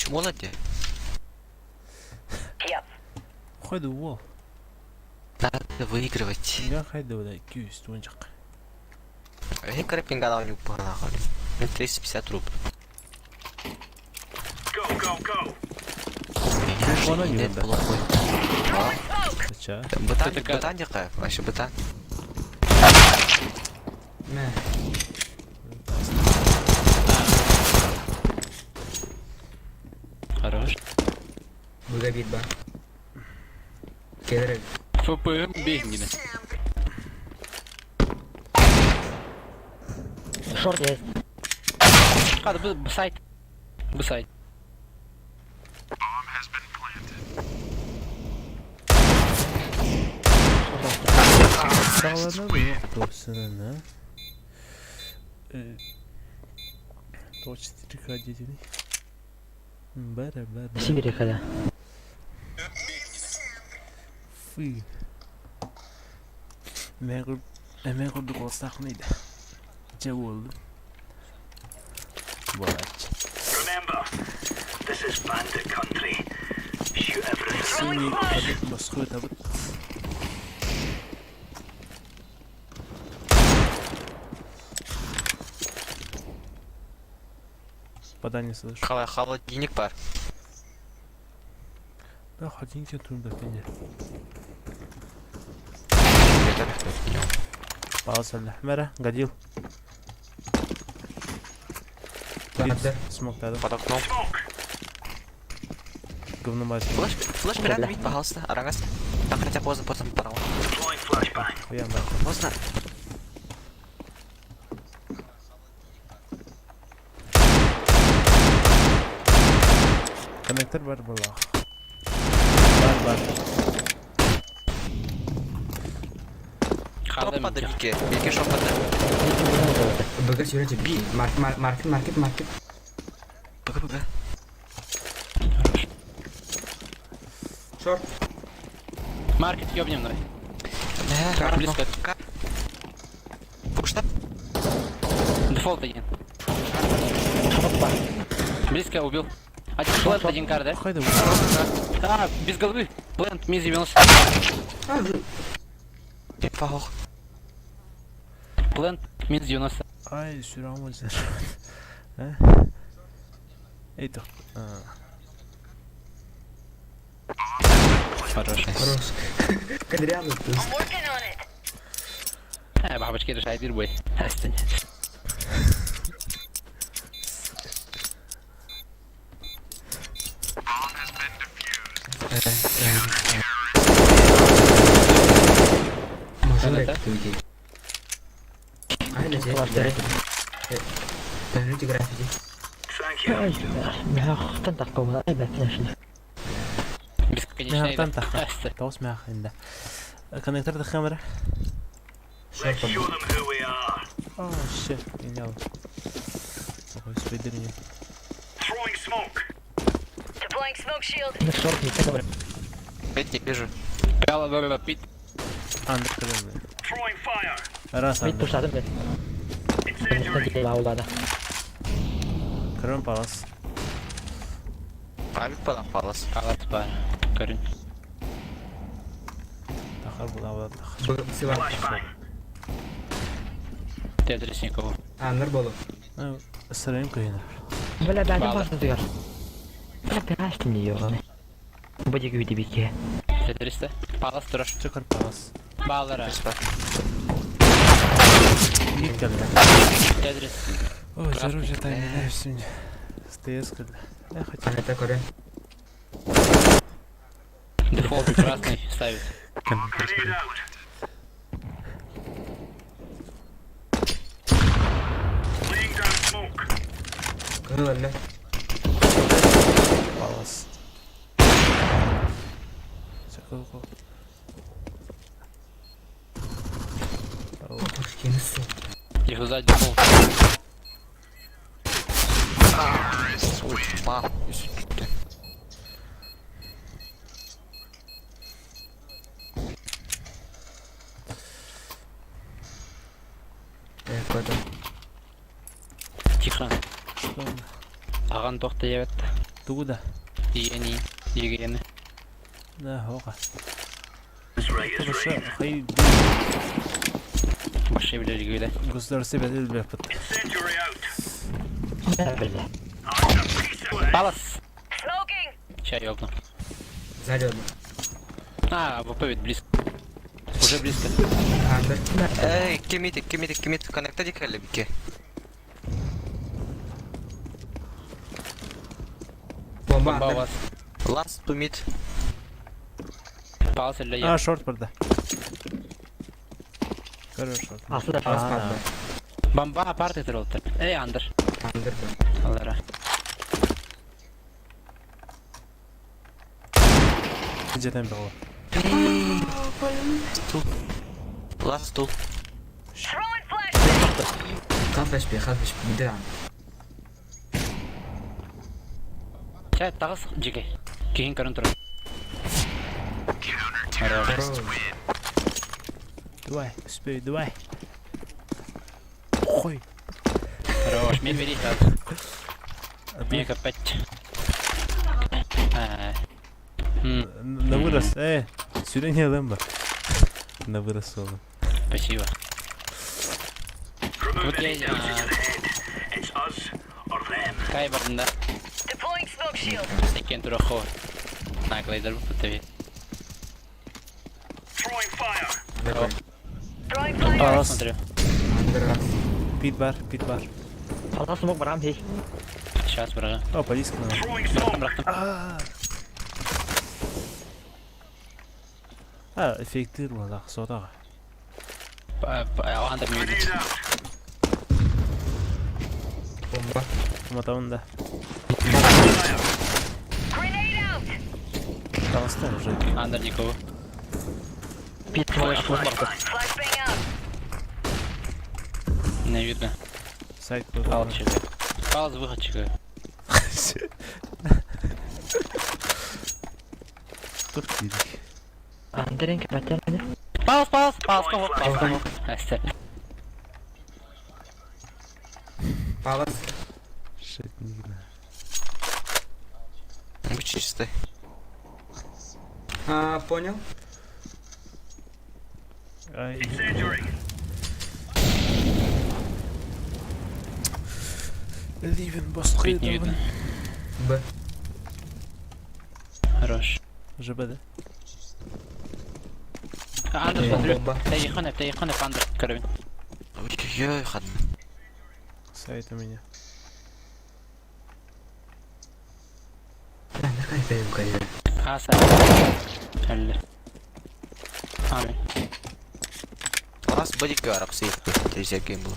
Чмо ди? Хайда уол. Надо выигрывать. Я хайда бля күүс туончак. Я крапинга не упала. 350 рублей. Go, go, go. Она не Нет, да. плохой. Ча. Бытан, Такая- бытан дикая, вообще бытан. Мә. Хорош. Быга бит бар. Келер. ФПМ бегнили. Шорт есть. А, да, б сайт. Б сайт. Сağlarına Dostlarına. Точно dediğini. Бара бара. Сибири когда. Фы. Мен Эмен курдук olsak neydi? Ce oldu. Bolaç. Remember, this is bandit country. Shoot everything. Seni tabut baskı tabut. Подание слышу. Хала, холодильник бар. Да, хотите турда пене. Пауса الأحمر قديل Барды. Смог тогда. Под окном. Smoke. Говно мать. Флеш, флеш прям бить, пожалуйста, Арагас. Так, хотя поздно, поздно, пора. Deploying flashbang. Хуя нахуй. Поздно. Коннектор бар была. Бар бар. Хада Топпады микки. Бике. Бике шоппады. Быга сүрәт. Би. Маркет, маркет, маркет, маркет. Бг, бг. Шорт. Маркет ёбнем давай. Да, Близко. Пушта. Дефолт один. Близко убил. Один плент, один кар, да? Хайда А, без головы. Плент, минус 90. А, уже. Фахох. Плент, минус 90. Ай, сүрәм үзләр. Ә? Эй, тох. Хорош. Хорош. Кадряны. А, бабочки решает бой. Астань. Можно Это? уйти. Ай, на тебе. Класс, Верните граффити. Thank you. Тантах по Ай, конечно. Бесконечная. Мягтан тах. Астань. Таус мях инде. Коннектор да камера. Шорт. Let's show them who we are. О, shit, гениал. Ой, спидерни. Throwing smoke. Deploying smoke shield. На шорт не так Опять не вижу. Пяла, бла, бла, пит. Андр кадымны. Throwing fire. Раз Мид андр. пуштадым мен. Incendiary. Лаулада. Крым палас. Авик падам палас. Палас, па. Корень. Тахар була була тахар. Б, сыва. Flashbang. Тетрис никого. А, ныр болу. Сырайым көйнер. Бля, да, Бала. важно дигәр. Бля, пирасты не ёбаный. Бу диге үйдә бике. Тетрис да. Палас турар. Чыкыр палас. Балара. Иккәллә. Тетрис. Ой, заружье тайны, сегодня. СТС когда. Я хотел. Это көре. Дефолт красный ставит. Grenade out. Laying down smoke. Кылы Палас. Чыкыр ко. Пушкин су. Их сзади дефолт. Ой, мал. Көтө. Тихо. Что? Аган тохта ебет. Тугу да? Иени, егени. Да, хока. As right as Вообще, rain. хай Башай билер государство бәдел бәпіт. Incendiary out. Бля. I'm a piece of Палас. Smoking. Чай ёбну. Сзади одну. А, АВП ведь близко. Уже близко. Андер. Эй, кемит, кемит, кемит, коннекта дикали бики. Бомба Бомба у андер. вас. Last to mid. Палас или А, я? шорт барда. Короче, шорт. Асыда. Палас падла. Бомба апарт ettiroldu. Эй, Андер. Андер да. Алара. Жетен бе Last two. Throwing flashbang. خاف HP خاف HP بدرع. Чай тагыс жиге. Кийин көрөн тур. Хорош. Давай, успей, давай. Хуй. Хорош. Мен бери. Мен капать. На вырос, эй, сюда не лэмба. На вырос ол. Спасибо. Remove Вот я, any doubts а, in your head. It's us or them. Кай бардында. Deploying smoke shield. Секен турахо. Наклайдер бу Throwing fire. Давай. Throwing fire. Палас. Смотрю. Андер раз. Пит бар, пит бар. Палас смог барам хей. Сейчас, брат. О, полиска надо. Throwing smoke. Бырахтым, бырахтым. А, эффектир болақ, содаға. Андер не видит. Grenade out. Бомба. Матауын да. Grenade out. Тағыста уже. Андер никого. Пит смог смог барда. Flashbang out. Не видно. Сайт Палас чего. Палас выход чего. Тут дедік. Андерин капатен. Палас, палас, палас кого? Палас кого? Астер. Палас. Шит, не знаю. Будь чистый. А, понял. Ай, Incendiary. Ливен басқы Пит не видно. Б. Хорош. ЖБ, да? Андер, смотрю. Бомба. Тайхонеп, тайхонеп, Андер. Карабин. Ой-ой-ой, хат. Сайт у меня. Да, на кайфе им кайфе. Аса. Алле. Амин. Last body guard, сейф. Третий гейм был.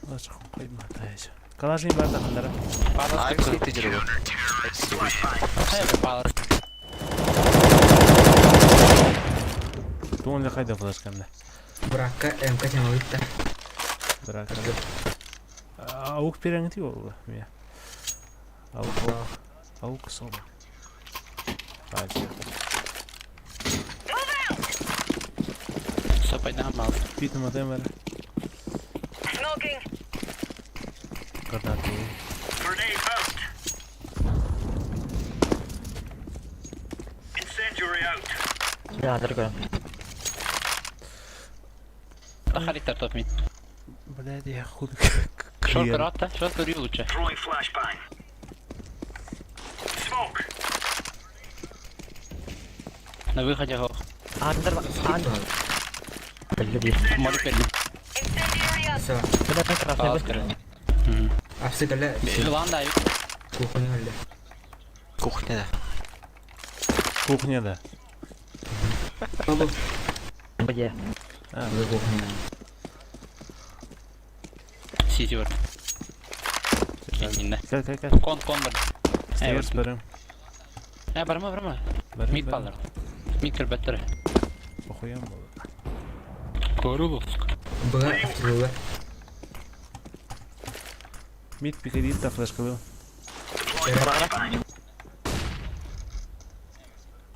Лаша қойма, таяшы. Калашин бар да қандара. Палас. I'm сейф деді ғой. Палас. Туын қайда флешкамда. Брака МК тема витта. Бірақ. Ауық береңді ол. Ме. Ауық, ауық. Ауық сол. Ай, Сопайдан мал. Пит матем бар. Smoking. Гранаты. Grenade out. Incendiary out. Да, андер көрөм. Тахаликтар топ мид. Блядь, я худ. Шорт ротта, шорт рю лучше. Throwing flashbang. Smoke. На выходе гол. Андер андер. Бля, Молик один. Incendiary out. Все. Бля, красный Палас быстро. карабин. Апсы калля. Ланда, Кухня алля. Кухня, да. Кухня, да. Бабу. Бля. Б кухня. Сити бар. Кеннинде. Кел, кел, кел. Кон, кон бар. Стейрс барым. Э, барма, барма. Барым, Мид барым. балдар. Мид кірбеттір. Похуям болды. Көру бұл. Б автолуга. Мид пикадит та флешка был. Deploying flashbang.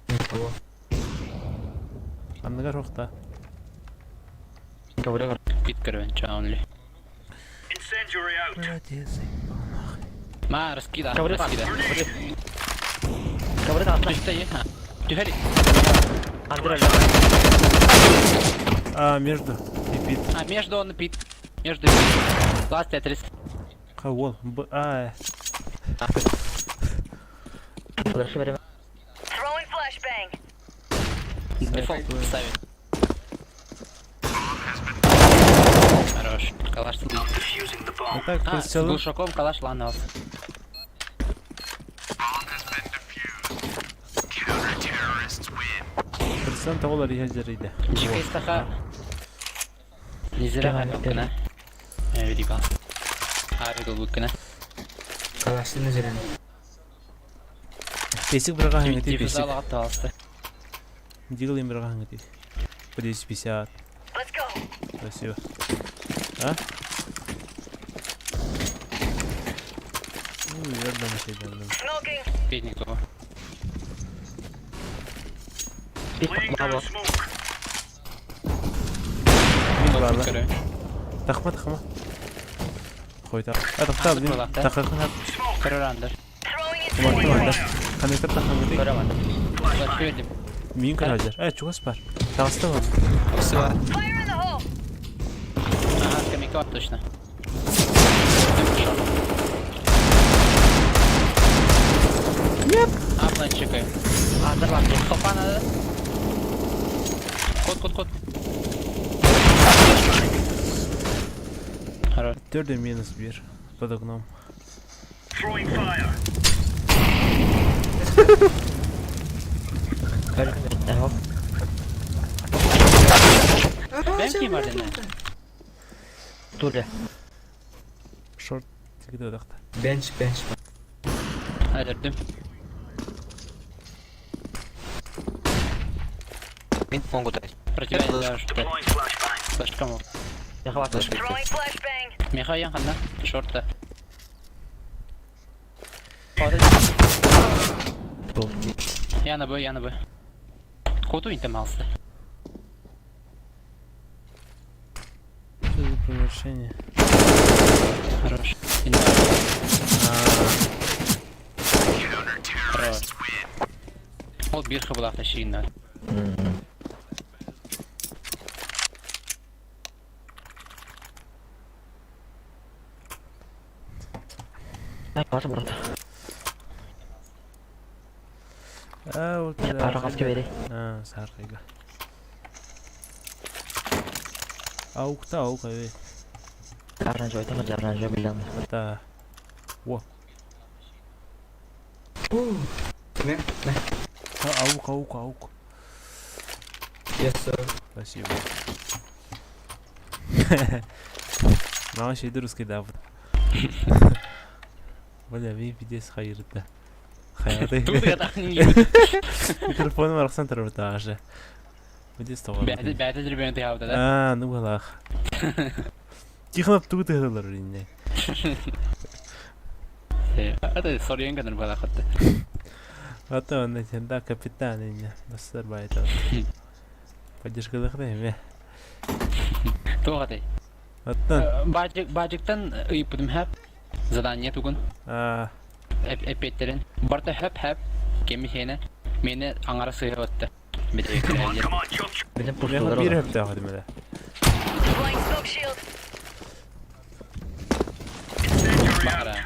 Никого. Анныгар жоқта. Говорю. Мид кірбен, чаунли. Incendiary out. Молодец, заебал нахуй. Ма, раскида, Ковры бар. раскида. Ковры атла. Түстэ, е. Түһэри. Андыр өлө. А, между. И пит. А, между он пит. Между пит. Ласт Тетрис. Кого? Б. А. Флеши берем. Throwing flashbang. Дефолт ставит. Хорош. Калаш сидит. Defusing the А bomb. так, А, с прицелы. глушаком калаш ланал. Процент олар ежерейді. Жикей стаха. Не зря хапкана. Велика. Аригл буккана. Калаштын өзүрен. Песик бір қағың өте песик. Диффузал атты алысты. Дигл ең бір қағың өте. По 250. Let's go. Спасибо. А? Ну, верно, мы себе. Smoking. Петь никого. Пит Laying down баба. smoke. Мин барлар. Көрө. Тахма, тахма. Қой тақ. А, тақта, А, блин. тақта. Тақырқын ат. Smoke. Көрөр андыр. Throwing Туман, incendiary. туман, Коннектор тахма өте. Көрөм андыр. Флеш бердим. Мин көрәжер. Ә, чугас бар. Тағыста бар. Осы бар. Fire in the hole. Ага, скамейка бар точно. А, план чекаю. Андыр бар. Хопа надо. Код, код, код. Хорош. Төрде минус бір. Под окном. Throwing fire. Өлүм. Хоп. Бәм ким бар дене? Туре. Шорт. Тегіде одақта. Бенч, бенч. Өлөрдүм. Мин могу дать. Против даже. Deploying flashbang. Флешка мол. Яха бар. Флеш Throwing flashbang. Миха ян ханна. Шорта. Бул. Яна б, яна б. Коту интем алсы. Что за превращение? Хорош. Хорош. Ол бир хыбылақта шиинна. Ай, бар burada. А, вот Арағас кебери. А, сарқайга. Ауқта ауқ әбе. Аранжо айтамын, аранжо билем. Да. Не? Не. А, ауқ, ауқ, ауқ. Yes, sir. Спасибо. Маған шейді русский да. Бля, мен пидес хайырды. Хаяты. Микрофоным арқсан тұрып тағашы. Пидес тоға. Бәді бәді жүрбен тыйабыда да. А, ну балах. Тихонов тугы тыгылар инде. Это сорьен гыныр балақытты. Ата онда сен да капитан инде. Бастар байта. Поддержка дахта эме. Тоғатай. Аттан. Бажык бажыктан ыйпыдым хәп. Задание тугун. А, Эпеттерин. Барта хөп хөп. Кеми хене. Мени аңара сыйып отты. Come on, come on, chop, chop. Билем мен пуштулар. бир хөптө ахыдым эле. Deploying smoke shield. Incendiary out. Бара.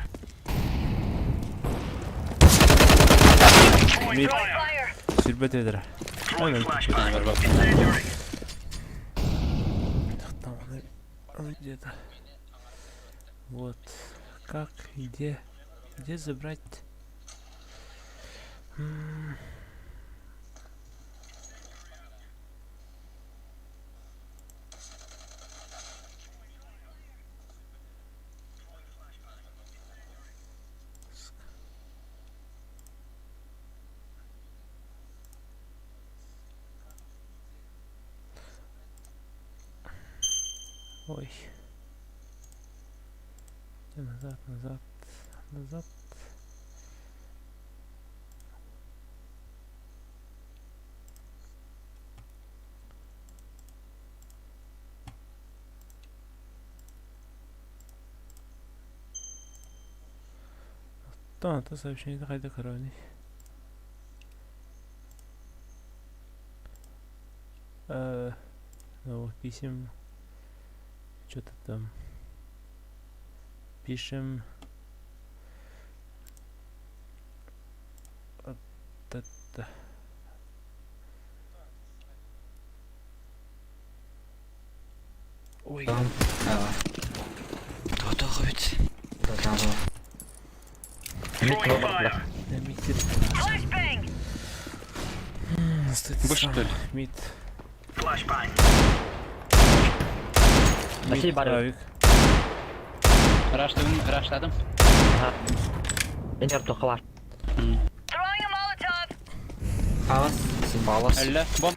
Throwing Mid. fire. Fire. Сүрбөт эдер. Throwing flashbang. Бар бар. Incendiary. Там он где-то. Вот. Как, где, где забрать? М. Ой. Назад, назад, назад. Оттон ата сообщение хайда көрөбүнүй? Новых писем. Что-то там. Пишем. Это. Ой. Там. Туох эбит? Там. Throwing fire. Flashbang. Бу что ли? Мид. Flashbang. Спасибо, Мид, Барри. авик. Раштадым, раштадым. Мен яртуққа бар. Throwing a Molotov. Алас. Балас. Өллө. Бом.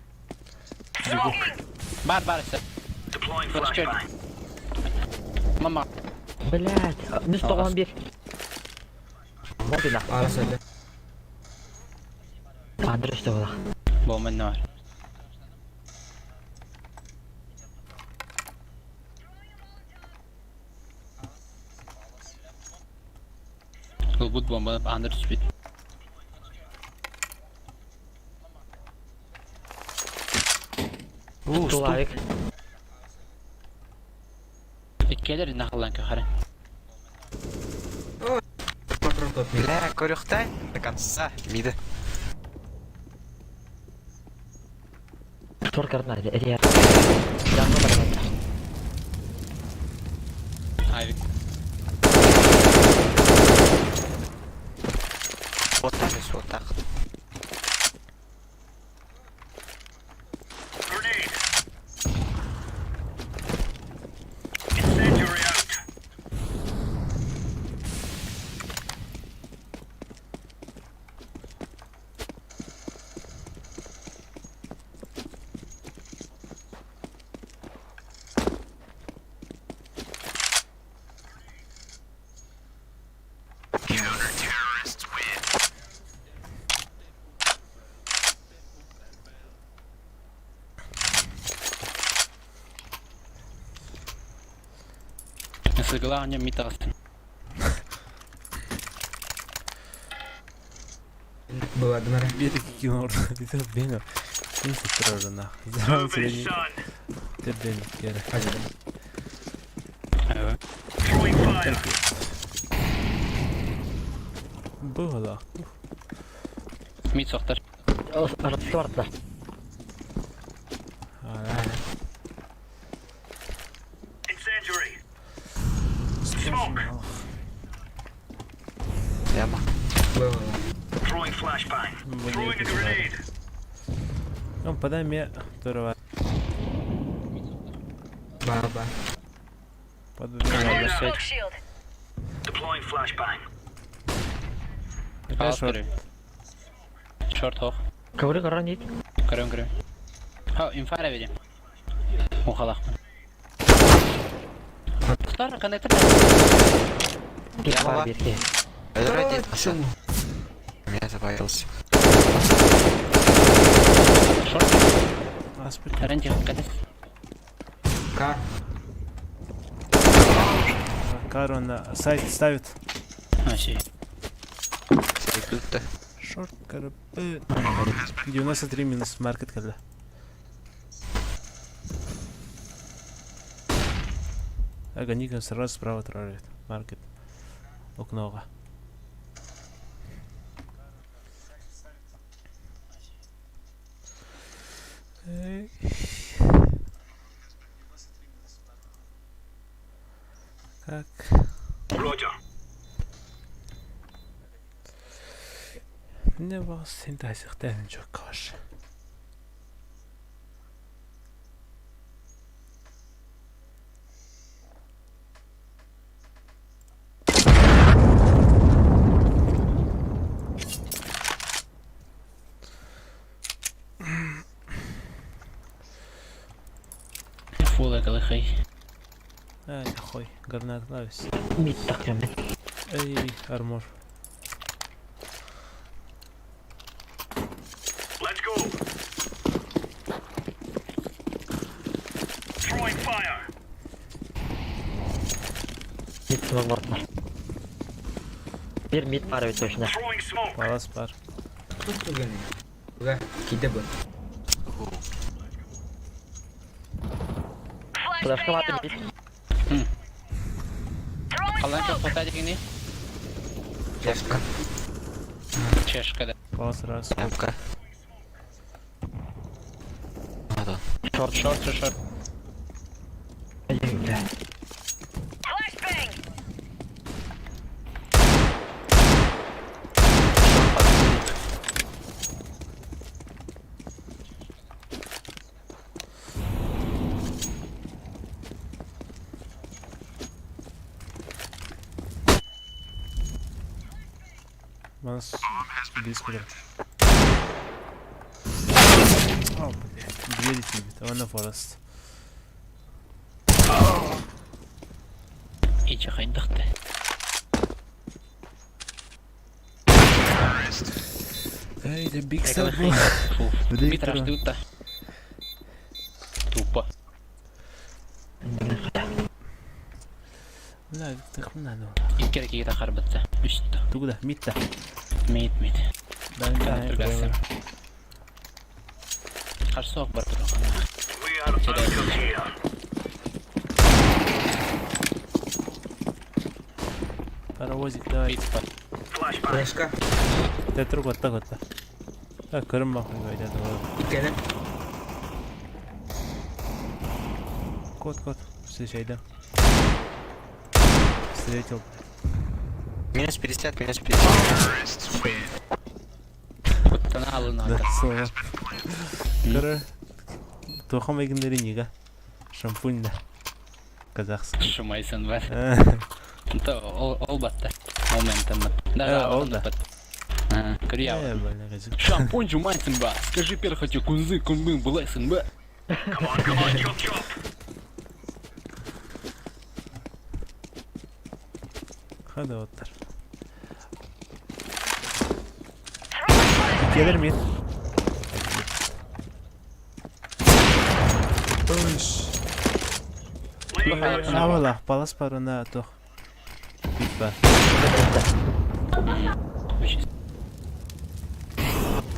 Smoking. Бар бар işte. Deploying Let's go. flashbang. Мама. Блять, 191. Вот и нахуй. Алас өллө. Андрей что было? Бомба не бар. Ылбыт бомбаны андыр түспүт. Тулавик. Иккелер нахаллан көхәрен. Патрон топ мид. Бля, көрүөхтэй. До конца. Миды. Тор картна, это я. Жанны бар. Авик. Вот так и вот так. Grenade. Incendiary out. Сыгыла аны мит астын. Бывады мара. Bir iki кило orada. Bir de benim. Neyse dur orada. Zaman Move it, süreni son. bitirdim bir kere. Hadi. Evet. Throwing fire. Было. Мит соқтар. Тортла. Incendiary. Smoke. Яма. Было. Throwing flashbang. Throwing a grenade. Он подай мне второго. Баба. Подай. Throwing a smoke shield. Deploying flashbang. Опять шорт. Шорт хох. Ковры коронит. Көрөм көрөм. Ха, инфара берем. Ухалах. Тар коннектор. Кик бар Яма. бирге. Өлөрө Меня забоялся. Шорт. Аспид. Ренти кадес. Кар. Кару на сайт ставит. Аси. Сейдутта. Шорт КРП. 93 минус маркет когда. Агоником сразу справа троллит. Маркет. Окнога. Эй. Как? Roger. Не вас синтайсихтэн жокош. Фул экалыхай. Ай, хуй, гранат клавис. Мид тақырым. Эй, армор. Let's go. Throwing fire. Мид смог бартла. Биир mid баар эбит точно. Throwing smoke. Палас баар. Тут түгэн. Уга киде бу. Флешка Flashbang баар out. mid. Throwing Халан smoke. çok дегени. Флешка. Чешка да. Палас раз. МК. Ладно. Short. Шорт, шорт, шорт. Flashbang. Манас близко да. О, блядь. Двери тебе. Она Форест. Ичи хайдахты. Эй, это Big Мид рашты Тупо. Бля, Виктор, надо. Иккер киги харбатта. Үстө. Туда, митта. Мид, мид. Да, да, Тургасы. Харсок бар турган. We are out of here. Паровозик, давай. Мид бар. Flashbang. Флешка. Тетру готта готта. Так, көрім бақой қайда. Иккене. Кот, кот. Встречай, да. Встретил. Минус 50, минус 50. Куттана алын Да, ата. слава. Короче, Тухам эгнери нига. Шампунь, да. Казахский. Шумайсын бар. То ол ол батта. Моментом. Э, Да, ол да. Көрия. Э, бля, газик. Шампунь жумайсын ба. Скажи перхотью кунзы кунбын булайсын ба. Come on, come on, chop chop. Hadi otlar. Gelir miyim? Laying down smoke. Авала, палас парына тох. Бит бар.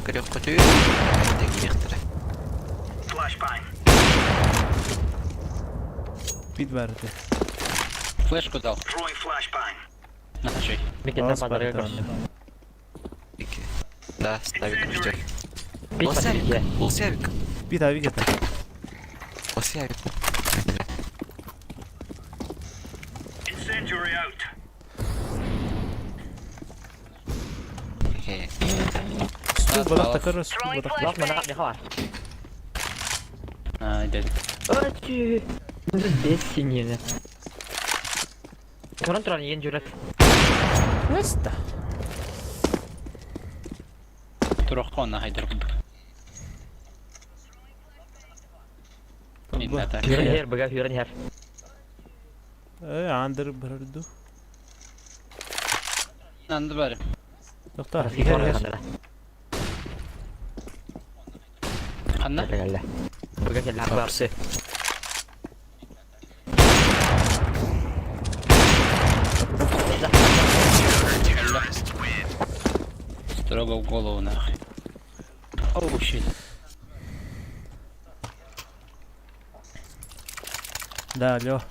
Көрек көтүү. Тегириктер. Flashbang. Бит бар де. Флешку дал. Throwing flashbang. Начай. Микеттен Палас бар падарга де. көрсө. Iki. Да, ставик ждет. Мид бар бизге. Улсявик. Бит ави гета. Улсявик. Incendiary out. Хе. Стул балак такыр, стул Throwing балак. Лах мана flashbang. меха бар. А, дед. Өтү. Бес синені. Туран туран ен жүрөт. Эста. Турохкон хайдар кудук. Инната. Хүрен хер, бага хүрен хер. Э, андыр бирду. Нанды бар. Доктор, Раски коры хандара. Ханна? Кэллэ. Бага кэллэ бар. Строго в голову нахуй. Оу, щит. Да, алло.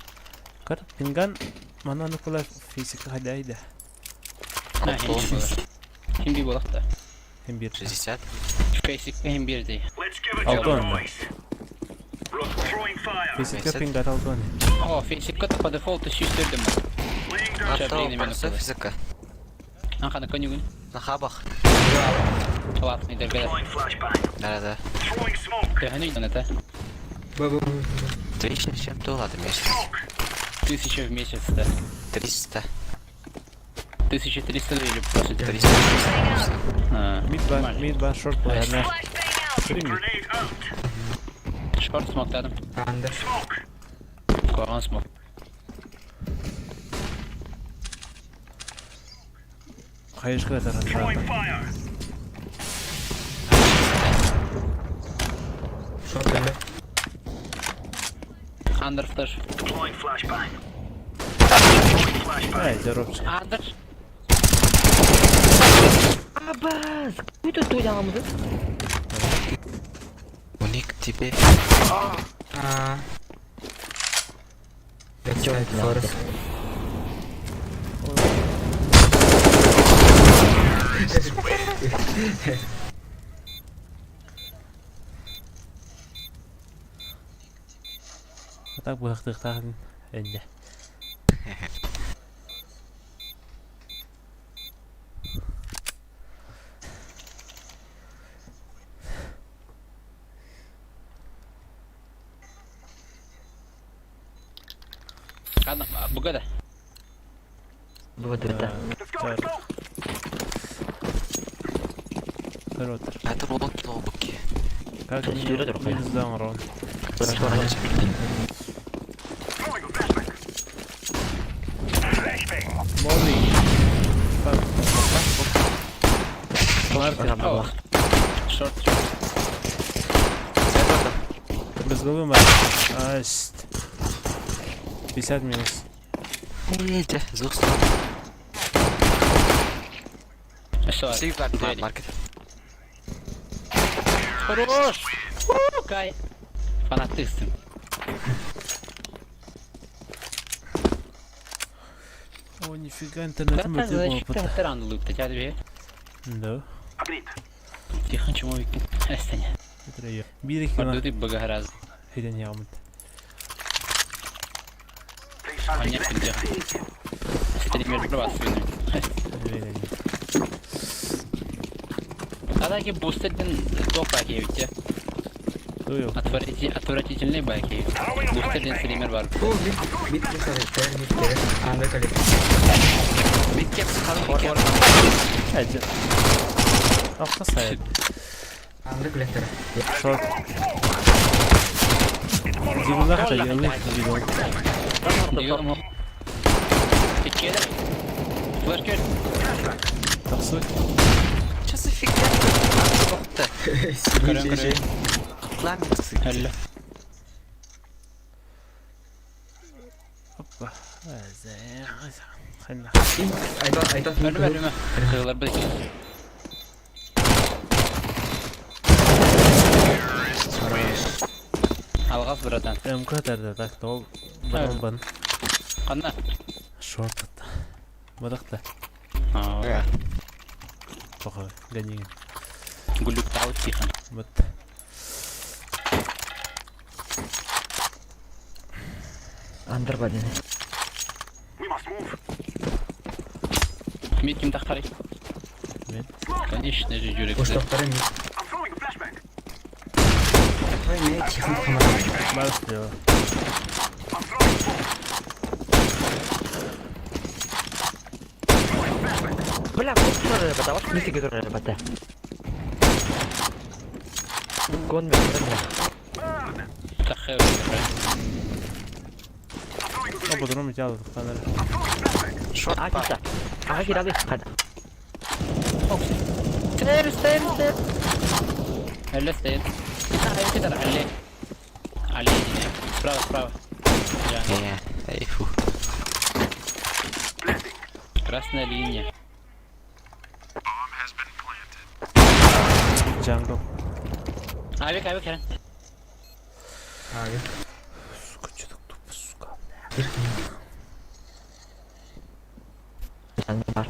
Кар пинган мана нукула физика хадайда. На, химби болақта. Хем бир. 60. Фейсик хим бир дей. Let's give it to Алтон. the boys. Throwing fire. Физика пинган алтон. О, фейсик по дефолту сүйстердім. Laying down Сейчас, Ато, блин, парса физика. Анхана конюгун. На хабах. Ладно, дергеле. Deploying flashbang. Да-да-да. Throwing smoke. Төһөнүй это. Б б б. 300 с чем-то ладно месяц. Smoke. Тысяча в месяц, да. 300. 1300 или просто 300. 300. А, Мид бар, нормально. мид бар, шорт бар. Flashbang out. Три мид. Grenade out. Шорт смок дадым. Анда. Smoke. Корон смок. Хайышка Throwing тарат. fire. Шорт эле. Андер флеш. Deploying flashbang. Throwing flashbang. Ай, здоровчик. Андер. Абас! Күй тут туйдаҕаммытын? У них тебе. А. Backside forest. А так быһахтыахтаахын энньэ. Буга да. Бу да. Коротер. Это рулон лобуки. Как Сүүрэ турар. минус даун рон. Молли. Fuck. Маркет. О. Шорт, шорт. Без головы маркет. Асть. 50 минус. Эй, с двух сторон. Все. Всегда маркет. Хорош! Кай. Фанатистым. О, нифига, интернет Да, Да. Тихо, чему викин. Эстене. Это я. Бирихина. Ордуты богораз. Хиден ямыт. Понятно, тихо. Стример права свину. Адаки бустердин топ байки ведь. Отвратительный байки. Бустердин стример бар. О, мид, мид кусар, мид кere. Анда кале. Мид кеп, сухару мид кеп. Әҗә. Акта сайт. Анда кале. Шорт. Дигунда хата елны дигун. Дигун. Иккеде. Флеш кер. Таксы. Что за фигня? Көрөн көрөн. Пламя. Әллә. Опа. Хәнна. Айта, айта. Өрмө, өрмө. Кыйлар бит. Алгас, братан. МК тарда так тол. Бан бан. Кана? Шорт. Мадакта. Аа. Пока. Гони. Гулюк тау тихо. Вот. Андыр бар дени. Мид ким тахтары? Мен. Конечно же, жүрек. Уштоқтары мид. Ой, не, тихо, хамар. Бар слева. Бля, кот турар бата. Вот мисиге турар бата. Гон мен. Тахы. Оба дром тяла тахтанар. Шорт. А, кита. Ага, кирады. Хада. Стейр, стейр, стейр. Әллә стейр. Китер, әллә. Әллә дине. Справа, справа. Я. Эй, фу. Красная линия. Джангл. Авик, авик, херен. Авик. Сука, что так тупо, сука. Джангл бар.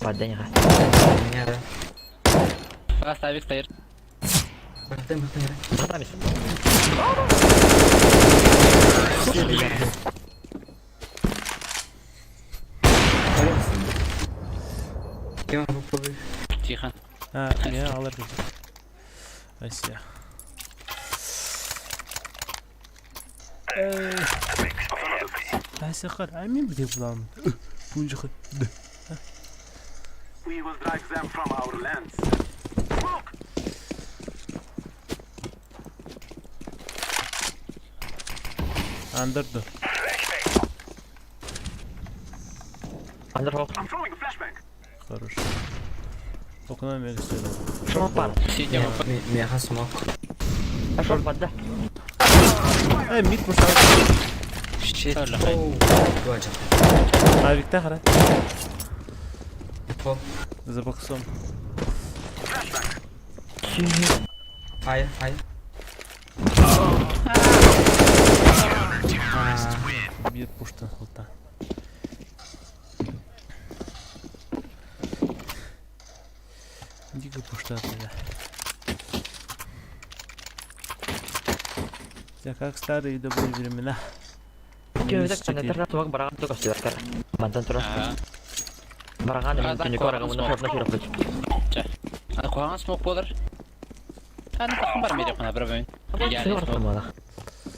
Бар дени. Меня, да. Ласт авик стейр. Бахтан, бахтан, да. Бата мис. Кем попробуй? Тихо. А, я алыр бит. Ася. Ася кар, а мен бите булам. Пунжы. We will drive them from our lands. Андырды. Андыр хок. Хорош. Окна мен истедим. Шорт бар. Сидя. Меха смок. Шорт бар да. Эй, мид мушал. Щит. Әллә. Оу, два Авикта кара. Хол. За боксом. Хайа, хайа. Биир пуштан холта. Дико пуштатыга. Да как старые добрые времена. Түөтэ канатар туак бараҕан ту көстүбэккэр. Мантан турар. Бараҕан А, түнүкү так, бараҕан муна шорна шораппыт. Чэ. Аны куһаҕан смок буолар. Аны таххан бар мире хана бара Сыгы барсан буолах.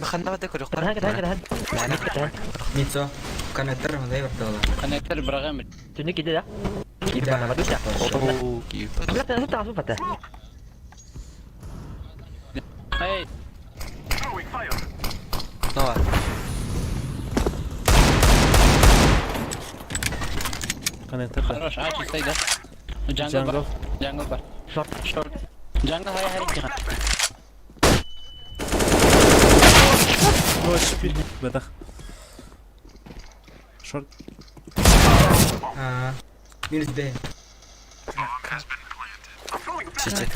Ханна бата көрүөхтэр. Кытаан кытаан кытаан. Мээнэ. Кытаан. Мицо. Коннектор мындай барталар. Коннектор быраҕам. Түнүк иде да. Киир бана бардыша. Оо, киирбэт. Бля, ты тасу пата. Эй, Нова. Коннектор да. хорош, а чистай да. Jungle бар. Jungle. Jungle бар. Short. Short. Jungle хайа хайа тихан. О, теперь бадах. Short. Аа. Минус Б. Чичи.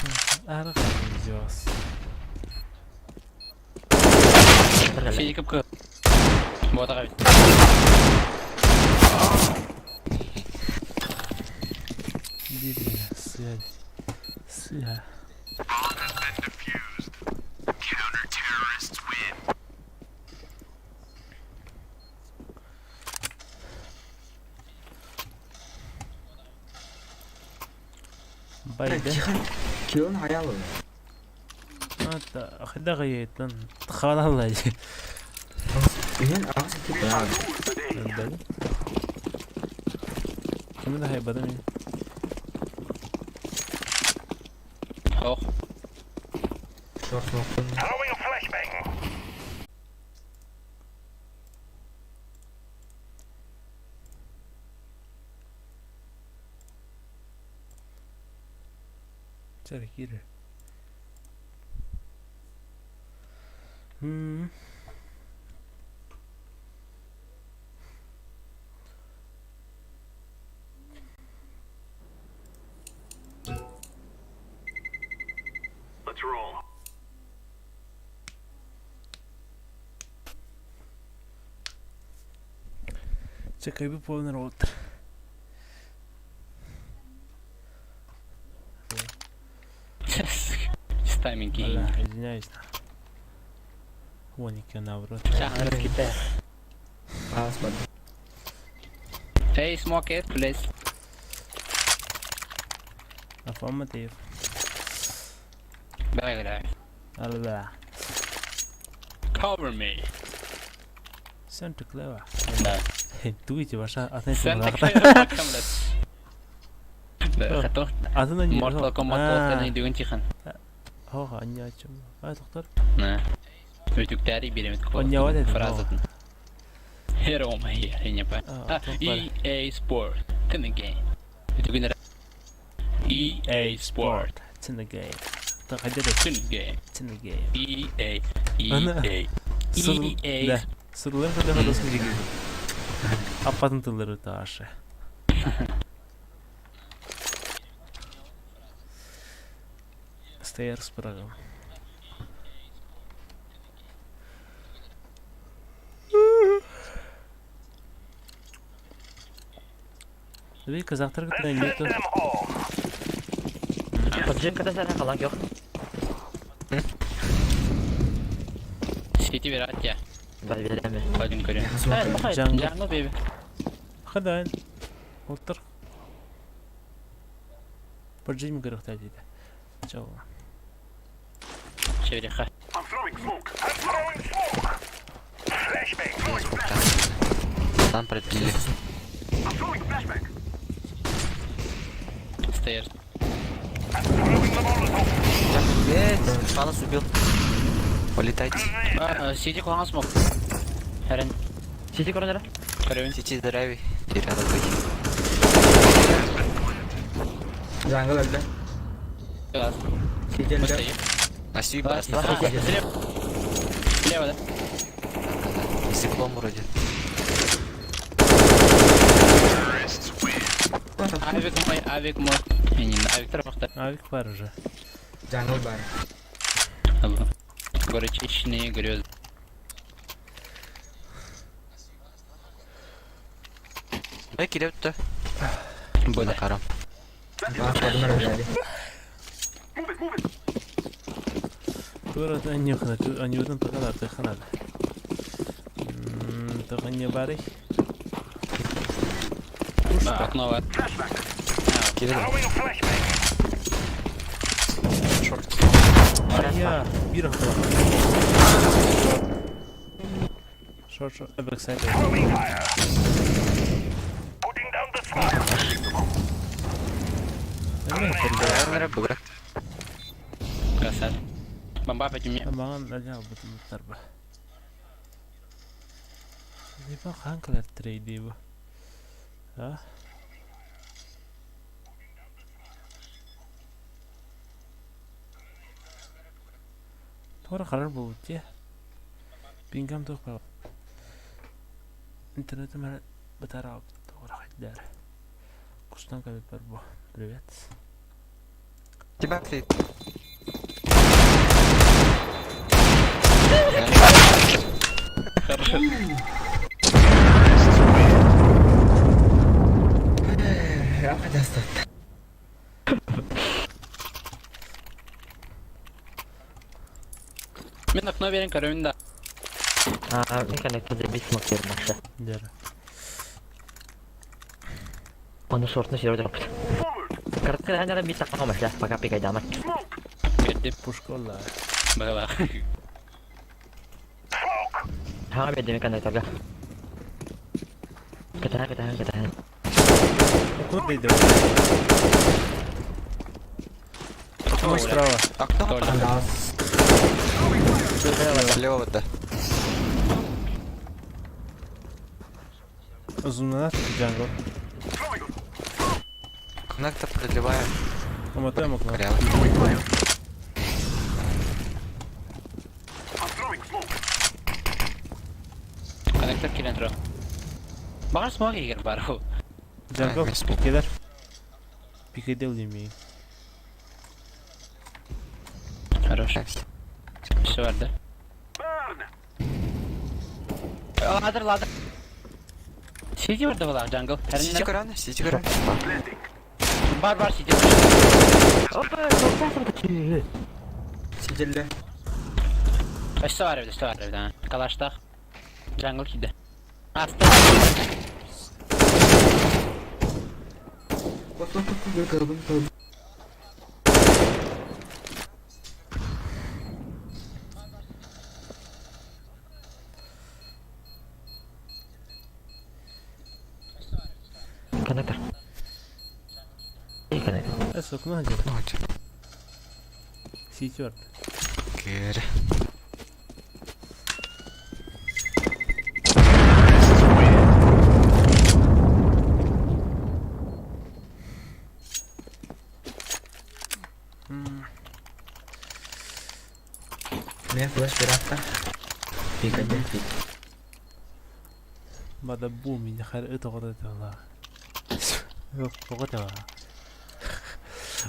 Арах идёс. Сидикіп кө. Ботаға бит. Бери, сядь. Сля. Байда. Тихан. Килон хаялы. Это хада гайттан. Халалай. Үһүн аҕыс ити баар. Да. Кими да хайбадым. Ох. Шорт смоктун. Чаркире. М. Let's roll. Чекай би полный рот. С тайминг Да, извиняюсь. Вон и наоборот. Шахар ките. Аҕыс бар. Hey, smoke it, please. Affirmative. Бәгәлә. Алла. Cover me. Santa Clara. Да. Тугите ваша атын Santa Clara камлет. Да, хато. Атын не Mortal Kombat 6 дүгін тихан. Хо аньячым. А доктор. На. Өтүктәри биремит кол. Оньява дедим, Фразатын. Hero my here, не А, па. EA Sport. It's in the game. Өтүгүнер. EA Sport. It's in the game. Тахадыр It's in the game. it's in the game. EA Ана. EA Сыр EA да. Сырлар да хадас миги. Апатын тыллары ташы. Stairs программ. Бей казахтар кытына нету. Поджим ката сара халан yok. Сити верат я. Бал береме. Один көрем. Смок. Jungle. Jungle baby. Хадан. Олтыр. Поджим көрөхтә диде. Чау. Чевриха. Там продлили. Stairs. Блять, Палас убил. Улетайте. Сити куһаҕан smoke. Хэрэн. Сити коронера. Көрөбүн. Сити здоровый. Теперь надо быть. Jungle өлдө. Класс. Сити өлдө. Быстрее. На сью Класс. просто. Слева. Слева, да? Стеклом вроде. Авик мой, авик мой. Авиктар бахта. Авик бар уже. Jungle бар. Горчичные грезы. Б кире бүтті. Буде. Карам. Бар кодумар билээди. Тура анюхна, анюдан тахана, тахана. Таханья бары. Окно бар. Кире Шорт. Я бир хала. Шорт, шорт, backside. Нэрэ бүгүрэ. Красавец. Бомба опять у меня. Маған әлі албытымыттар ба. Либо ханкалар трейди бу. А? Тора қарар болу те. Пингам тоқ бар. Интернетім әлі бітар алып. Тора қайдар. Кустан кәліп бар бу. Привет. Тебя клеит. Хорошо. Ападастат. Мен окно берен көрөмүн да. А, мен коннектор бит смок бердим башта. Дері. Оны шортны сүйрөп жатыппыт. Картка ханара бит такка машла, пока пикайдаман. Бердим. Пушка олла. Багала. Хага бердим коннекторга. Катахан, катахан, катахан. Окно дейді. Окно справа. Окно. Тоже. Слева вот да. Uzunlar jungle. Коннектор продлеваем. Омотаем окно. Корявый. Коннектор кирен тура. Багар смог егер бар. Jungle Ай, мен пикелер. Пикедел демейін. Хорош. Все бар да. Ладыр, ладыр. Сити бар да була, jungle. Сити көрәні, сити көрәні. Бар, бар, сити. Опа, шортасы Сиджелле. Өссө бар эбит, өссө бар эбит, а. Калаштах. Jungle киде. Аста. Вот вот вот кылбын кылбын. Коннектор. И коннектор. Эс окно дері. Сити бар. Кире. Мен флеш бератта. Пикаде пик. Бада бум, меня хар это вот это ла. Вот это.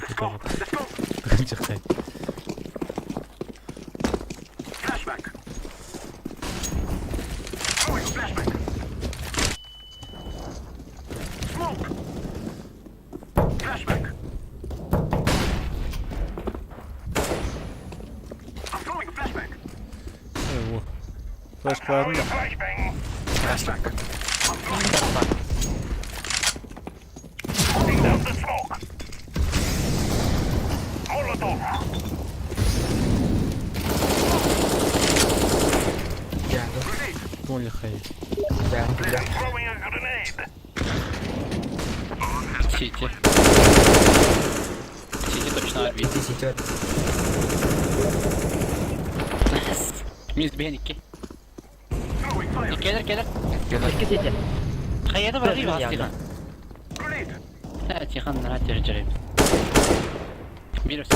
Это вот. Чекай. Ой, Флешкаларын да. Jungle. Понял, хай. Jungle. Сити. Сити точно орбит. Сити сити. Минус беники. Келер, келер. Эки сити. Хайда бар Бер, бас бер, Тихан. Ха, Тихан на территории. Бир все.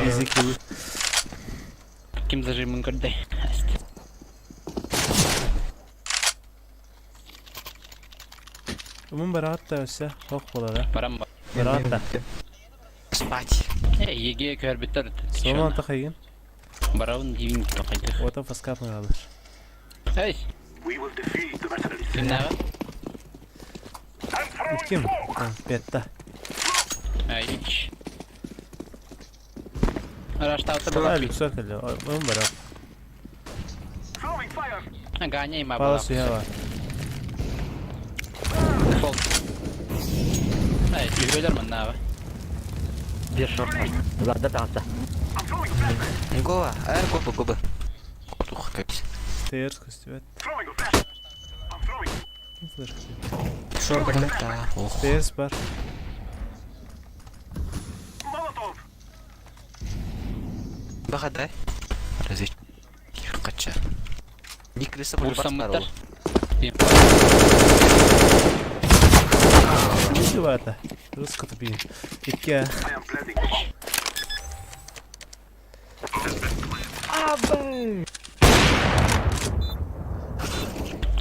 Изи килл. Ким зажимын көрдө. Умун бараҕыт да өссө ох буолара. Баран бар. Бараҕыт да. Спать. Э, ЕГЭ көрбүттэр. Суома тахайгын. Барабын диибин тохайдыр. Ота фаскап налар. Эй! Кимнээҕи? Ким? Петта. Ай, Араштаата А, була. Люксор кэллэ. Умун барап. Ганя има Пала була. суя бар. Фол. Ай, үйрөлөр маннааҕы. Биир шорт. Ларда таҕыста. Гова, а губа, губа. Тух, капец. Тейерс көстүбэт. Ким флешка? Шорт кэллэ. Да, ох. Тейерс бар. Баҕа Разве кача. Никлиса Бурсаммыттар. Чувата. Русска тупи. Икки.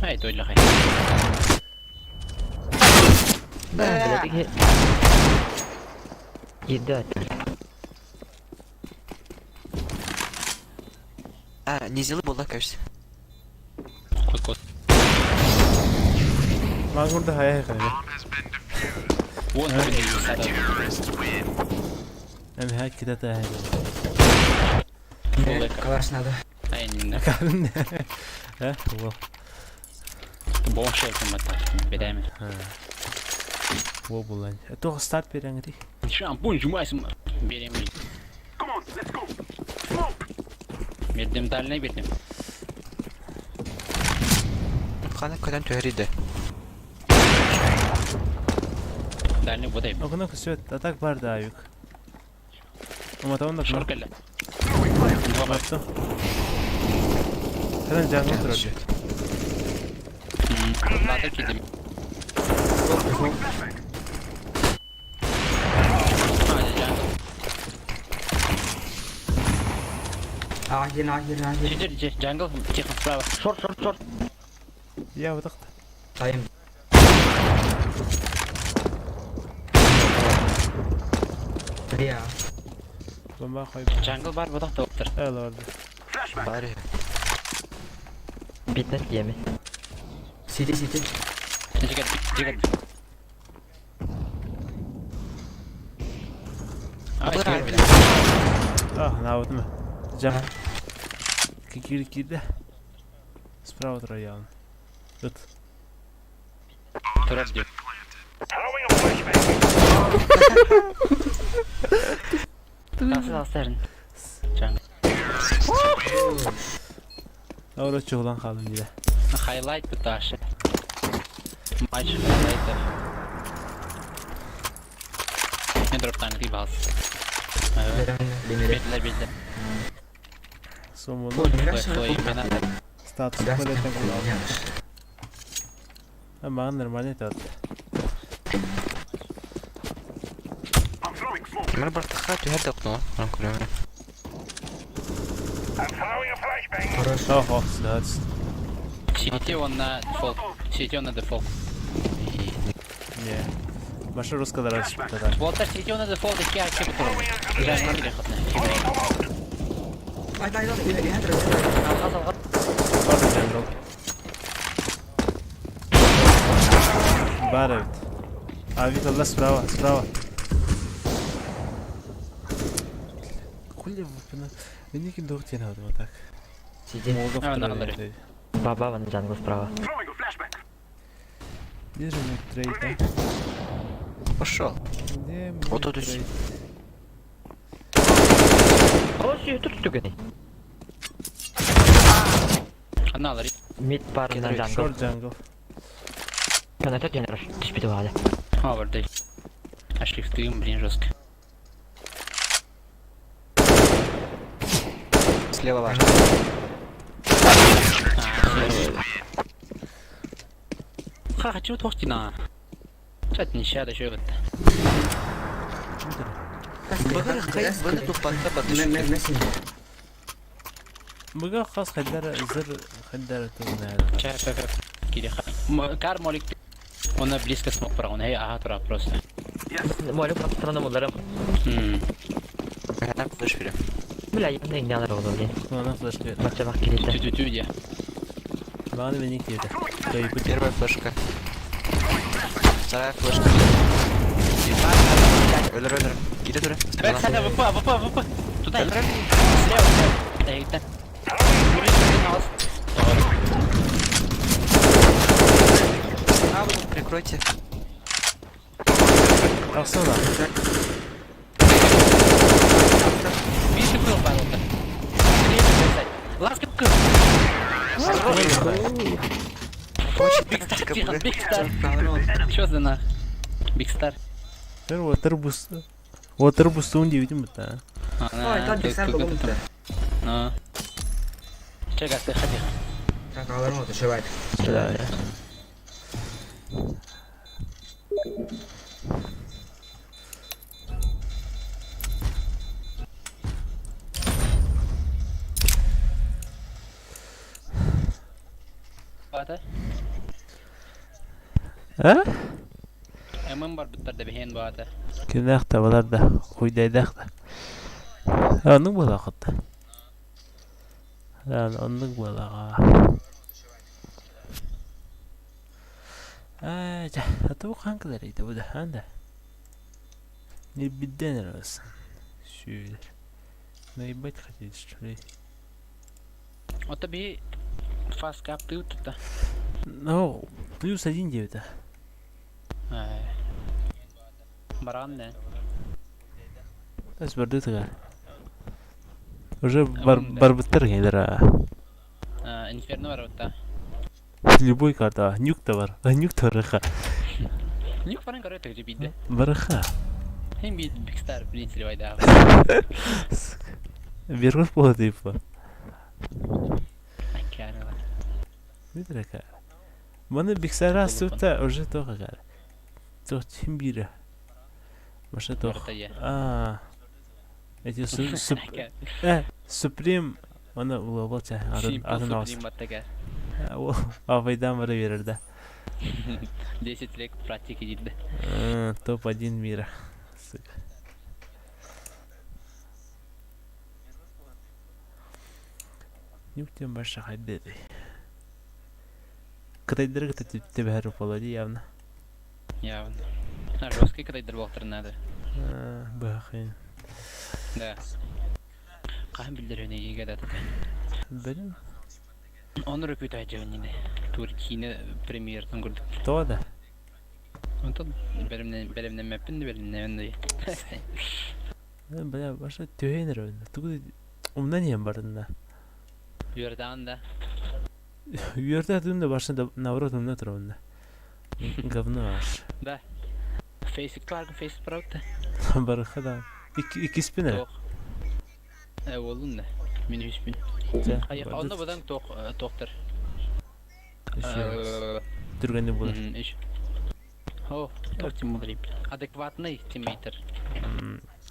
Ай, тойлахай. Бля, Еда. А, не зелы была, кажется. Кой-кой. Маңгурда хая хайа. Вон, Эм хай кидата хай. Мне калаш надо. Ай, не Карын. Э, во. Бонше кымата. Бедәме. Во булан. Тоқ старт береңди. Шампунь жумайсың. Берем. Бердим дальний бердим. Хана көтөн түһэриде. Дальний будай. Окуна көсөт. Атак бар да аюк. Уматабын да Шор кэллэ. Уматты. Ханан жаңы турар. Ладыр кидим. А, хер, а, хер, а, хер. Жи, джангл, тихо, справа. Шорт, шорт, шорт. Я вытакта. Тайм. Бля. Бомба койып. Джангл бар, будак доктор. Эл орды. Бары. 15 еми. Сиди, сиди. Жигер, жигер. Бра. А, навытым. Жам. Кикир кирде. Справа турар явно. Ыт. Турар дип. Nasıl alsarın? Jungle. Аура чугулан калдым диде. Highlight bu taşı. Maç highlight. Ne droptan gibi alsın. Берем, бемере. Bediler bediler. Сомону Ой, мираж, Той мен статус Да, колетен кулан. хуйня. Маған нормально айтады. Мен бартаха түһэрде окно. Мен көрөмүн. Хорош. Ох, ох, сюда. Сити он на дефолт. Сити он на дефолт. Не. Маша русская тогда. Волтер Сити он на дефолт iki erkek oturur. Güzel bir katına. Ай, дай, дай, я, я, Algaz algaz. Бар джангл. Бар evet. Ави алла справа, справа. Хули вы Меники дохтен вот так. Сиди. Молдов А, турар надо. edi. Баба вон джангл справа. Где же мой трейд, а? Пошел. Где мой Вот тут трейд? О, сүй, тут түгені. Ana alır. Мид бар на джангл. Short jungle. Каната тенер. Түспейді бағады. Ha var değil. Шрифтым, блин, жестко. Слева бар. Ха, хочу тохтина. Чат не щада еще вот. Быгыр кай быны туппатта батыш. Быга хас хаддара зыр хаддара тугна. Ча, ча, ча. Кири ха. Кар молик. Онно близко смог быраҕын, эй аһа тура просто. Молю патроном уларым. Там флеш берем. Бля, я не алар оҕолор диэн. Она флешка берет. Бачча киһитэ. Тү-тү-тү диэ. Бағана мени киирдэ. Кыайбыт. Первая флешка. Вторая флешка. Өлөр, өлөр. Киирэ тура. Бэк, сана, ВП, ВП, ВП. Туда. Слева, слева. Эйиттэн. Прикройте. Тахсана. Биир кыл барылта. Ласка кыл. Очень тактика, бля. Big Star. Чё за нах? Big Star. Тэр water boost. Water boost-ун диэбитим бытта. Ой, тон Big булум да. Ну. Чего ты ходи? Так, аларым оту шөбайт. Да. Бата. А? ММ бар буттар да бэһиэн баата. Кинээх табалар да, хуйдайдаах да. Оннук буолаахыт да. Оннук буолаҕа. Аа, дьэ, атыбы хаан кэлэр бу да, хаан да. Нирбидден эрэ Сүүлэр. Наебать хотите, что ли? Ото би фаст кап ты тут. Ну, плюс один девять. Баран да. Тас барды тыгар. Уже бар барбыттар келер. Инферно бар отта. Любой карта. Нюк та бар. Нюк та барыха. Нюк баран көрө төгү бидде. Барыха. Хем би Big Star принципе байда. Бербер болады типа. Аккарала. Видрека. Маны Биксара сута уже тоға кар. Тох тимбира. Маша тох. А. Эти суп Суприм Аны улабыл ча арын арын Суприм баттага. Абайдан бара берер да. 10 лет практики дейді. Топ-1 мира. Сука. Нюктен баша хайдеди. Кытайдыры тебәһәр болады явно. Явно. А жесткий кытайдыр болтыр надо. Бахын. Да. Каһын билдер өне еге да Білім. Оны рөкүт айжыгын Тур кийine премьертын көрдүк. То да. Онтон беремнен беремнен мәппин беремнен да. Бля, баша төһенер өнө. Тугу умнан ем бардында. Юрдан да. Юрда түндө башында наоборот умна турабында. Говно аш. Да. Фейсик бар, фейс правда. Барыха да. Ики спинер. Тох. Э, болдун да. Мен үспин. Ай, онда будан тох тохтар. Түргәнде булыр. Иш. О, тох тим булыр. Адекватный тиммейтер.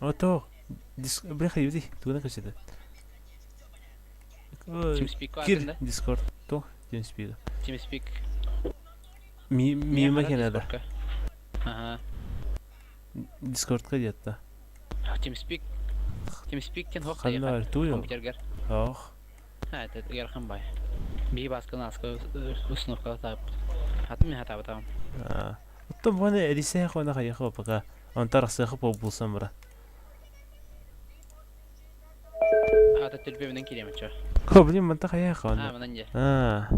О, тох. Диск, бляха, юди, тугана көсөдө. TeamSpeak Кир, Discord, тох, TeamSpeak. TeamSpeak. Ми мима кенеде. Ага. Discordка детта. TeamSpeak. TeamSpeak-тен хох Ханна туйо. Компьютергер. Ох. Ha, это ярхан бай. Би баскын аскы установка тап. Хатым мен хатабы там. Оттон буны Рисея хона хайха пока. Онтар сыхы по булсан бара. Ата төлбе менен келем чо. Ко, блин, манта хайха А, хона. мынан же. А.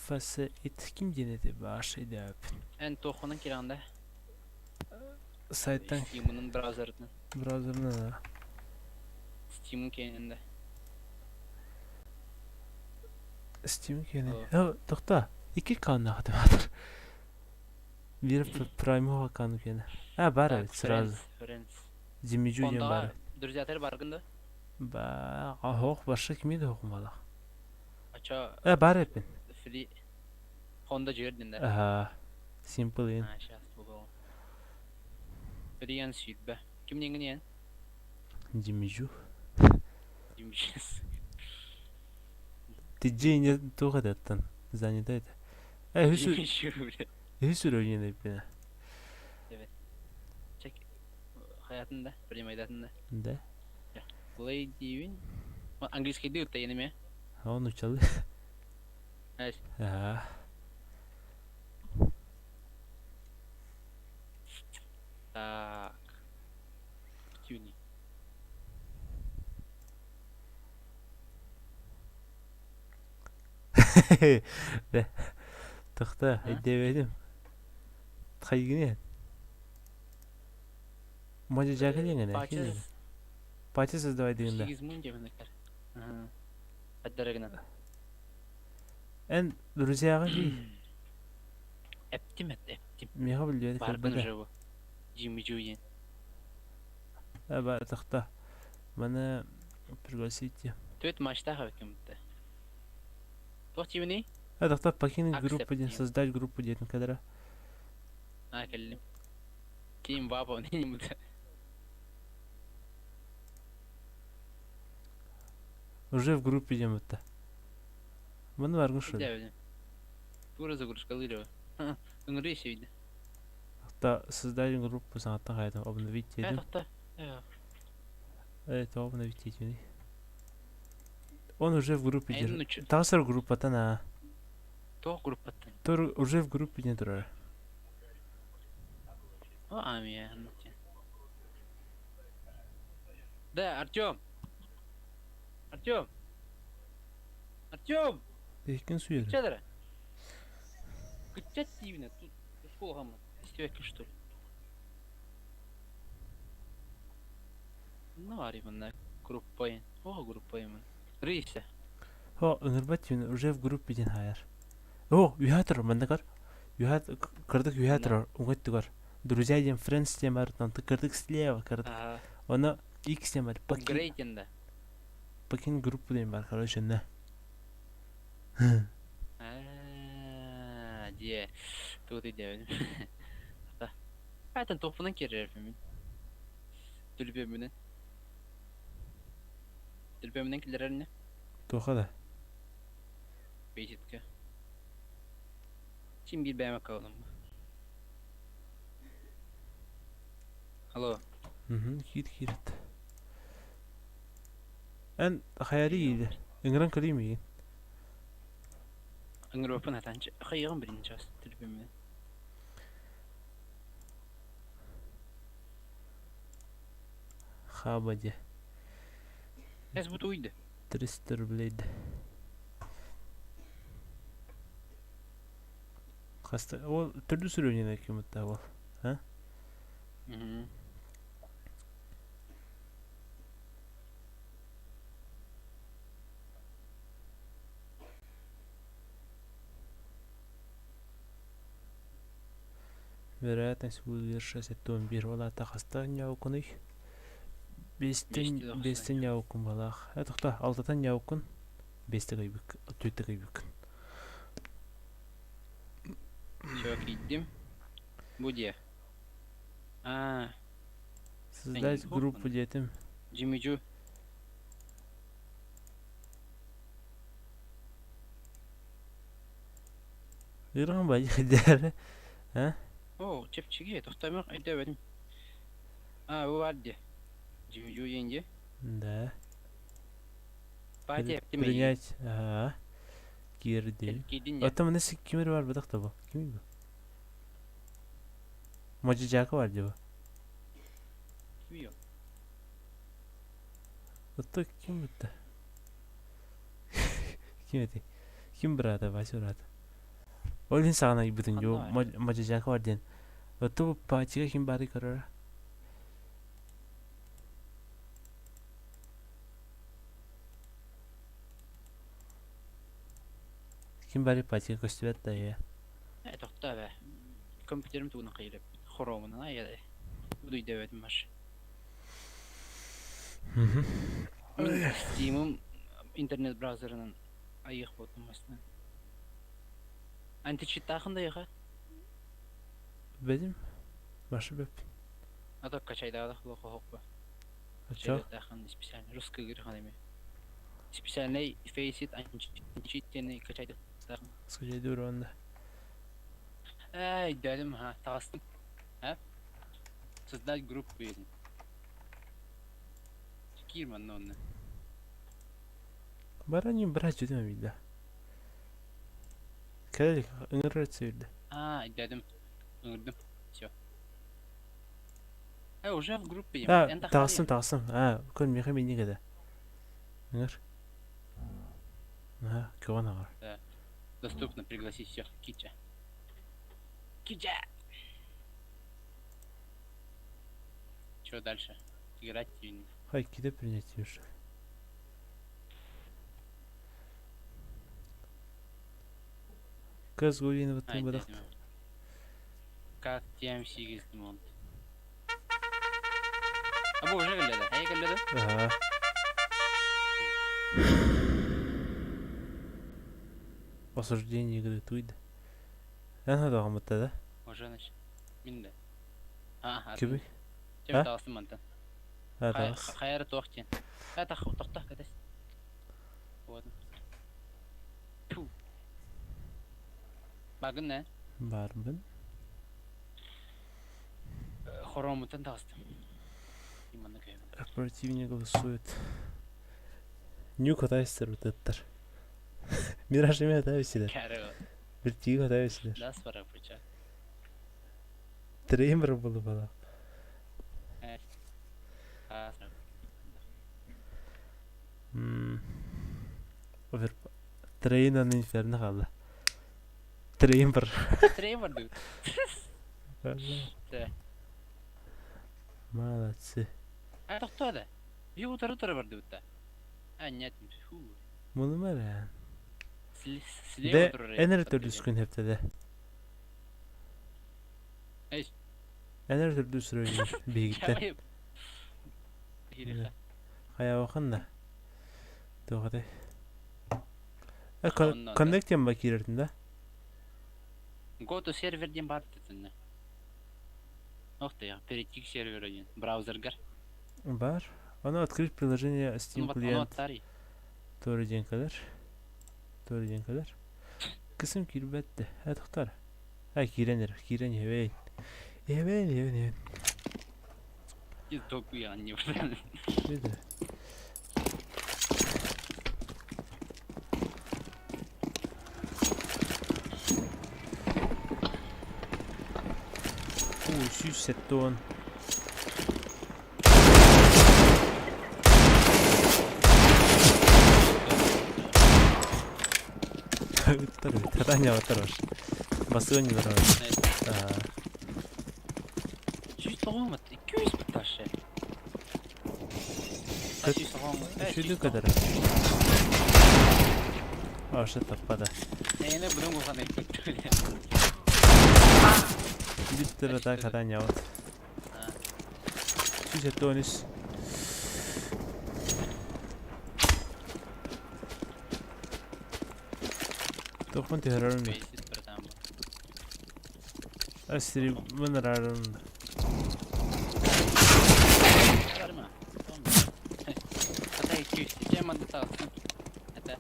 Фасы ит ким денеди баш иде. Эн тохонан келгенде. Сайттан Steam'ın браузерынан. браузерынан да. Steam'in кенинде. Steam кене. Э, тохта. Ики канна хатым атыр. Бир Prime кану кене. А, бар бит сразу. Friends. Зимижу ден бар. Друзья баргында. Ба, ахох башы кимеди хокумала. Ача Э, бар эпин. фри Honda жердинде. Аха. Simple ин. А, сейчас бугу. Фриан сүйтбе. Кимнен генен? Зимижу. Димишес. Тиджи не туох этаттан занята это. Э үһүс үһүс уровень эппинэ. Evet. Чек хаятында, принимайдатында. Да. Play диибин. Английскийди ытта енеме. Он учалы. Эс. Ага. Так. Тюни. Бе. Тохта, өйдөөбөтүм. Хайгыны. Модя жака диэҥ Пача Пати создавай диэн да. Сигизмун диэбин ыктар. Аддарыгынан. Эн друзьяҕа кий. Эптим эт, эптим. Миэхэ билбэт Барбын көрбөтө. уже бу. Джимми Джу диэн. Аба тохта. Маны пригласите. Төт матчтаах эбиккин бутта. Туох диибиний? А тохта покинуть Accept группу диэн диэн. создать группу диэтин кадра. Аа кэллим. Ким баба не бутта. Уже в группе диэн бутта. Маны баргын шул. Дьэ Тура загрузкалыыры. Ыҥырыы сүйдэ. Тохта создать группу саҥаттан хайдам обновить Э диэтим. тохта. Это обновить диэтим. Он уже в группе Эн держит. нучу. Тахсар группатан а. Туох группаттан. Тур уже в группе не турар. О, амия. Да, Артем. Артем. Артем. Иккин суер. Кыччадара. Кыччат диибинэ. Тут школаҕа Истибэккин что ли? Ну, арибанна группайын. О, группайын. Рейсе. Хо, ыҥырбат диэн уже в группе диэн хаайар. О, үһэ турар манна көр. Үһэ кырдык үһэ турар уҥа өттүгэр. Друзья диэн friends диэн бар, онтон кырдык слева кырдык. Ага. Ону X диэн бар. Покинь, Апгрейден да. покинь группу диэн бар, короче, на. Аа, дьиэ. Тугу диэбин. Айтан туохпунан киирэрбин. Түлүпүөммүнэн. Түлүпүөммүнэн киллэрэринэ. Туоха да. Бейситке. Син биир бэйэм аккаунум. Алло. Киир киирет. Эн хайари иилэ. Ыҥыран көрүүм миигин. Ыҥырыаппын атаанчы. Хайыаҕым билин чаас түлүпүөммүнэн. Хаба дьэ. Эс бу туйда. 300 рублей да. Хаста ол төрдүс уровень ким ол. А? Мгм. Вероятность выигрыша 71 ол ата хаста ньаукунуй. Бестен Бестен бестен ньаукун балах. Э тохта алтатан ньаукун. Бесте кайбык, түтте кайбык. Все, киирдим. Бу дьиэ. Аа, Создать группу диэтим. Джимми Джу. Ыраан бай дэр. А? Оо, чэпчэки, тохтоомох өйдөөбөтүм. Аа, бу баар дии. Джимми Джу диэн дии. Да. Пати эптим эйигин. Принять. Ага. Киирдим. Киирдин дии. Оттон маны кимер бар бадах да бу. Ким бу? Модья Жака бар дии бу. Ким ол? Оттон ким бутта? Ким этэй? Ким быраата? Вася быраата. Ол иһин саҕана ыйбытын дьоо Ханна Модья Жака бар диэн. Оттон бу паачыга ким баарый көрөрө? Ким баарый паачыга көстүбэт да ээ. Ээ, тохтоо ээ. Компьютерым тугунан хайыр эппит. Хоромунан айа Удуйдөөбөтүм маш. Мин Steam'ым интернет браузерынан айыах буолтум бастаан. Античиттаахын да эйиэхэ? Бэдим. Башы бэп. А то качайдаабатах буолуох оһохпо. Оччо. Качайдаахын специально русский ыархан эми. Специальный Faceit anti-cheat диэни качайдыктар. Скачайдыыр уонна. Эй, дедим ха, таҕыстым. Э? Создать группу диэн. Киир манна онно. Бараньым брать жүдүм эбийдэ. Кэлик, ыҥырыр сүүрдэ. А, дедим. Ыҥырдым. Все. Э, уже в группе. А, таҕыстым, таҕыстым. А, көр миэхэ минник этэ. Ыҥыр. Аа, көҕөн аҕар. Да. Доступно пригласить всех. Кича. Кича! Что дальше? Играть или нет? Хай, киде принять уже. Кыз гулин Ай, ваттын бадах. дедим. Как тем сигиздим он. А бу уже келледе. Эй келледе. Аа. Осуждение игры туйда. Эн хадаҕаммытта да? Уже значит. Мин да. А, Кими? Чем А? таҕыстым мантан. А, таҕыс. Хайары туох диэн. Э, тах, тохто, кэтэс. Вот. Ту. Багын не? Барбын. Хоромутан таҕыстым. Иманна кэбин. Противник голосует. Нюк хатайстар бытыттар. Мираж эме хатайсилер. Кәрі. Биртиги хатайсилер. Дас бара пыча. Трейн бар болу бала. А, Овер. Трейн аны инферно қалды. Трейн бар. Трейн бар ду. Да. Молодцы. А, тохто да. Би утары утары бар ду. А, нет. Фу. Мұны мәрән. Слева Де, турар. энер төрдүс күн хептеде. Эй. Энер төрдүс рөлүн бигиттен. Хаябакын да. Тоғыдай. Онно да. Коннектен ба кирертин да? Go to server диэн бар дэтинне. Ох ты, перейти к серверу диэн. Браузергар. Бар. Оно открыть приложение Steam Ону клиент. аттарый. Doğru diyen kadar. Doğru diyen kadar. Kısım kirbette. Ha tohtar. Ha kirenir. Kiren yeveyn. Yeveyn yeveyn yeveyn. Токуя не Bir de. Oo, 170. Ыттар тараня батар. Басыгын бар. Аа. 190 200 батташы. Үшүлү кадar. Ашы таппада. Эне бүгүн кулган эппет. Биттер та каданя вот. 173. Тохмон террорын. Асри мынрарын. Ата 200. Чем анда Это.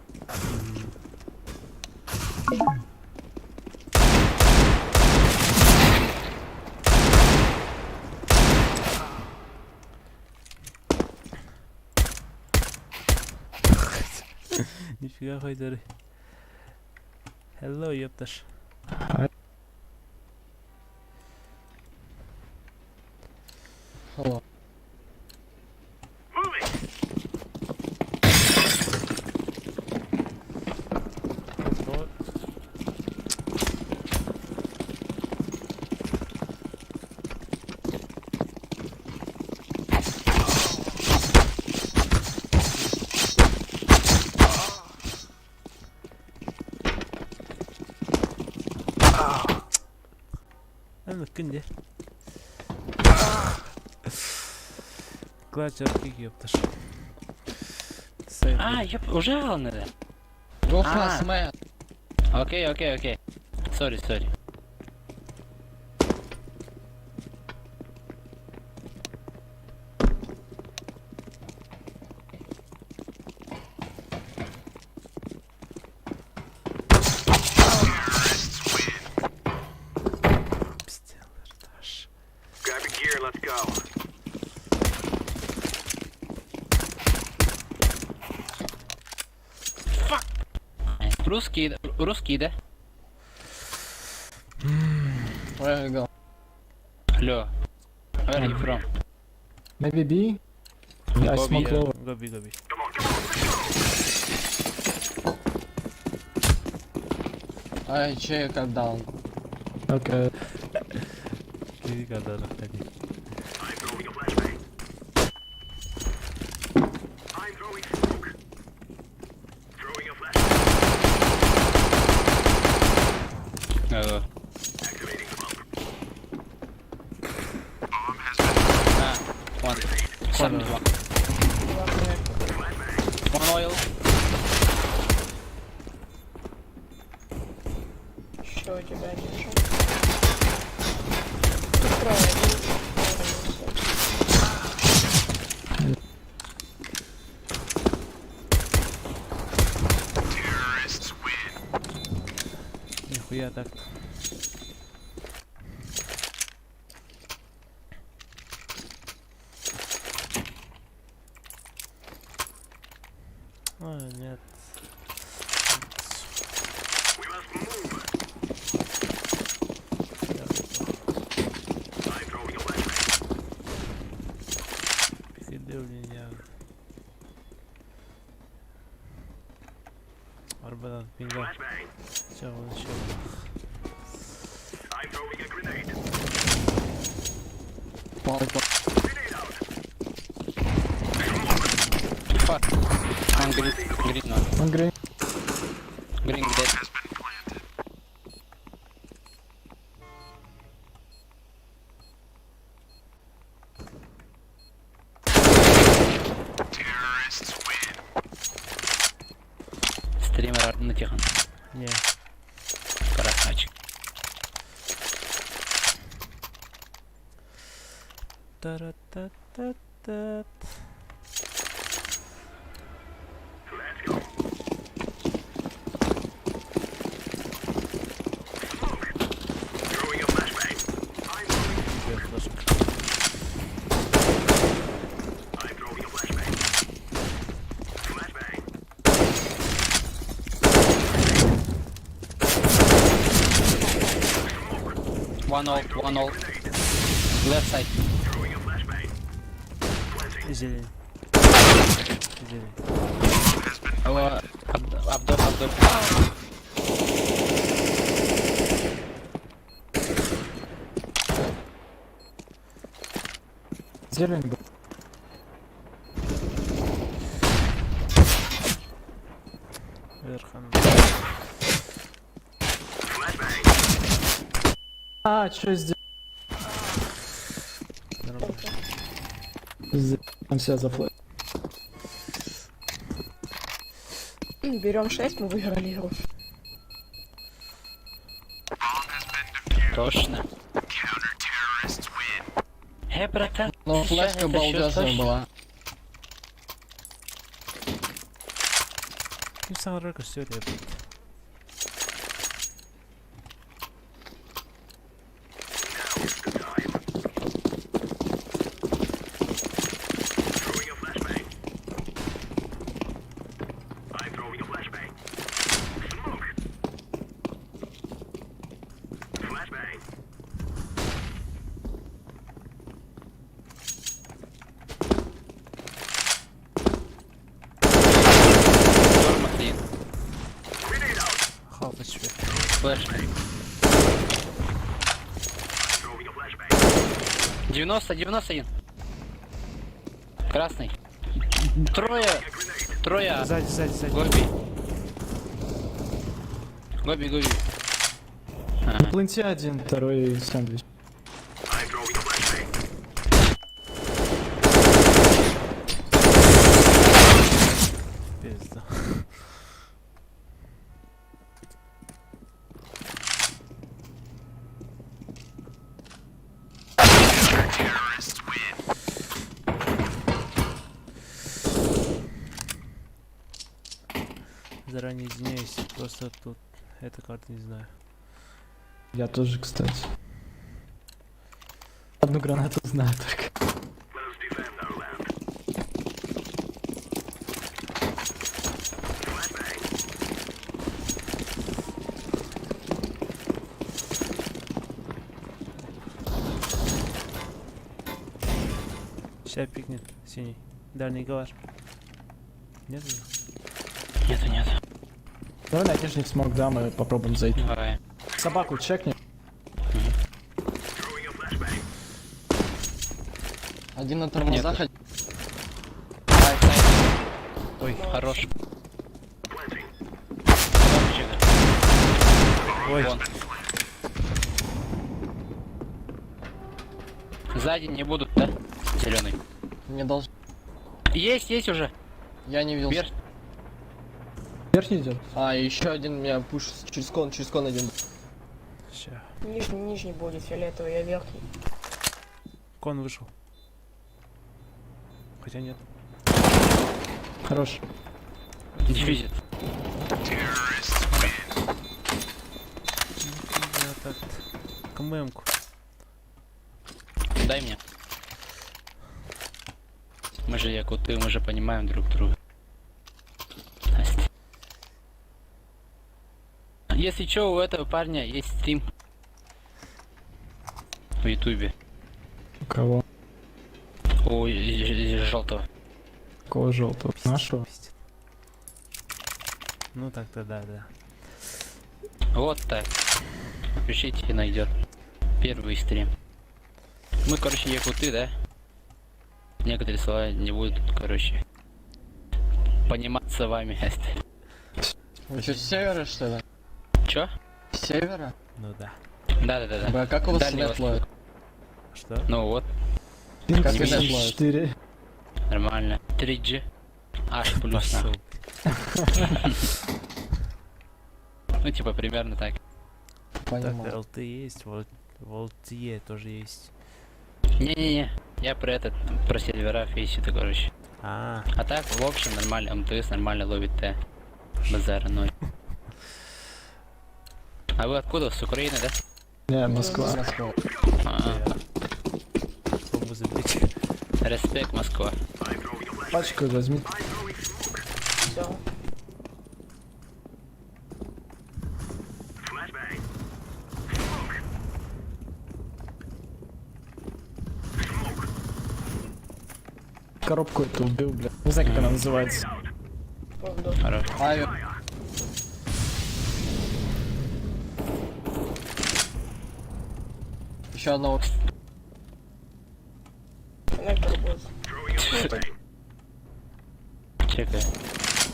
Нифига хайдары. Hello, ёпташ. Hello. Move it. Вот. Аны күнде. Клатч арки ёпташ. А, ёп, уже алынды. Go Ah. fast, man. Окей, окей, окей. Sorry, sorry. Русский, русский, да? Where you go? Алло. Where are you from? Maybe B? I Go B, smoke yeah. lower. Go B, go B. I check up down. Okay. Киһи кардаарахта дии. I'm throwing a flashbang. I'm throwing smoke. Throwing a flashbang. Activating smoke. Ah, one. 71. One oil. Что у тебя держу? Правильно. Нихуя так. А, нет. We must move. Я готов. I'm throwing a flashbang. Пикадилли. Арбадан пинга. Flashbang. Все, он еще. I'm throwing a grenade. Pop, Grenade out. Fuck. One green, green one. One green. Green dead. Стример на тихон. Не. Красавчик. Та-ра-та-та-та. Let's go. Smoke. Throwing a flashbang. I'm throwing. Тебе флешка. I'm throwing a flashbang. Flashbang. One all, one all. Left side. Throwing a flashbang. Planting. Зелень. Зелень. О, Абдор, Абдор. Зелень был. Верхан. А, что здесь? Нормально. Там себя зафлэш. Берем 6, мы выиграли игру. Точно. Э, братан. Ну, ща флешка это балдежная щас точно. была. Ким саҥарар көстүбэт эбит. Now's the time. Throwing a flashbang. I'm throwing a flashbang. Smoke. Flashbang. Тормоз один. Grenade out. Half HP. Флешка. I'm throwing a flashbang. 90, 91. Красный. Трое. Трое. Сзади, сзади, сзади. Гоби. Гоби, гоби. На пленте один, второй сэндвич. I'm throwing a flashbang. Пизда. Заранее извиняюсь, просто тут эта карта не знаю. Я тоже, кстати. Одну гранату знаю только. Let us defend our land. Flashbang. Сейчас пикнет синий. Дальний говор. Нет уже? Нету, нет. Давай на нижний smoke дам и попробуем зайти. Давай. Собаку чекни. Один на тормозах, Нету. Ой, Хорош. Ой. Вон. Сзади не будут, да? Зеленый. не должен. Есть, есть уже. Я не видел. Вверх. Верхний идет. А, еще один меня пуш через кон один. Ща. Нижний, нижний будет фиолетовый, я верхний. Con вышел. Хотя нет. Хорош. Дефизит. Да, так. Кому эмку? Дай мне. Мы же якуты, мы же понимаем друг друга. Настя. Если чё, у этого парня есть стрим. В ютубе. У кого? У желтого. Какого желтого? Нашего? Пиздец. Ну так-то да, да. Вот так. Пишите, найдет. Первый стрим. Мы, короче, якуты, да? Некоторые слова не будут, короче, пониматься вами. Вы что, с севера, что ли? Чё? С севера? Ну да. Да-да-да. Бля, как у вас Дальний нет Восток. ловит? Что? Ну вот, Пинг Как это 4. нормально. 3G. H плюс Пошел. нахуй. Ну, типа, примерно так. Так, Понимаю. ЛТ есть, VoLTE тоже есть. Не-не-не, я про этот, про сервера фейсита, короче. А, А так, в общем, нормально, МТС нормально ловит Т. Базара ноль. А вы откуда? С Украины, да? Не, Москва. Москва. А, бомбу заберите. респект, Москва. Пачку возьми. Все. Коробку эту убил, бля. Не знаю, как она называется. Правда. Хорош. Авиа. Еще одного. Коннектор будет. Чекай.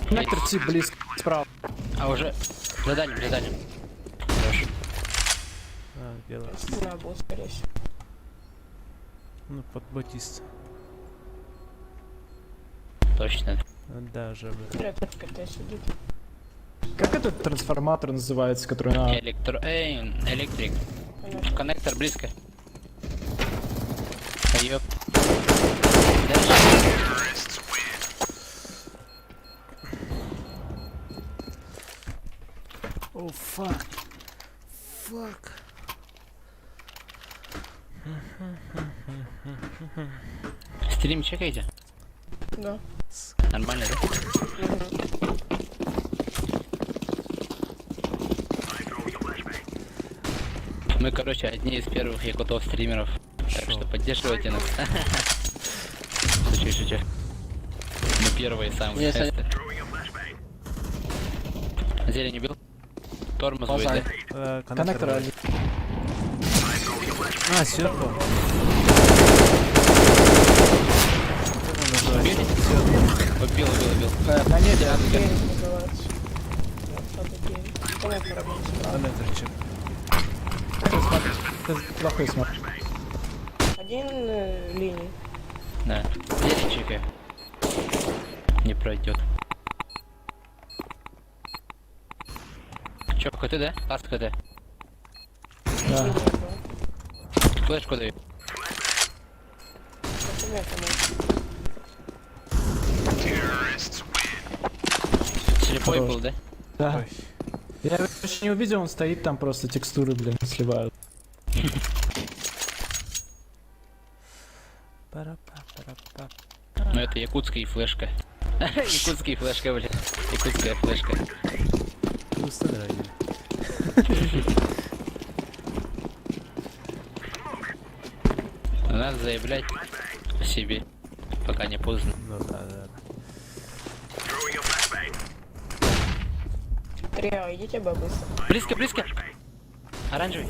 Коннектор тип близко. Справа. А уже заданием, заданием. Хорош. А, белый. Спина будет, скорее всего. Ну, под батист. Точно. Да, же, бля. Коннектор в КТ сидит. Как этот трансформатор называется, который на... Электро... Эй, электрик. Коннектор. Коннектор близко. Да ёп. Дальше. О, fuck. Fuck. Стрим чекайте. Да. Нормально, да? Мы, короче, одни из первых якутов стримеров. Так что поддерживайте нас. Шучу, шучу. Мы первые самые. Есть один. Зелень убил? Тормоз будет, да? Коннектор один. А, сверху. Как он называется? Убили? Убил, убил, убил. На небе. 9 называется. 29. Коннектор один справа. Коннектор чек. Ты плохой смотри. Один линий. Да. Зелень чекай. Не пройдет. Чё, КТ, да? Ласт КТ. Да. Линия была. Флешку даю. Коннектор может. Слепой Хорош. был, да? Да. Ой. Я его еще не увидел, он стоит там просто текстуры, блин, сливают. Пара-па-пара-па. Ну это якутская флешка. Якутская флешка, блин. Якутская флешка. Пусто, дорогие. Надо заявлять о себе. пока не поздно. Ну да, да, да. Трио, идите бы быстро. Близко, близко! Оранжевый.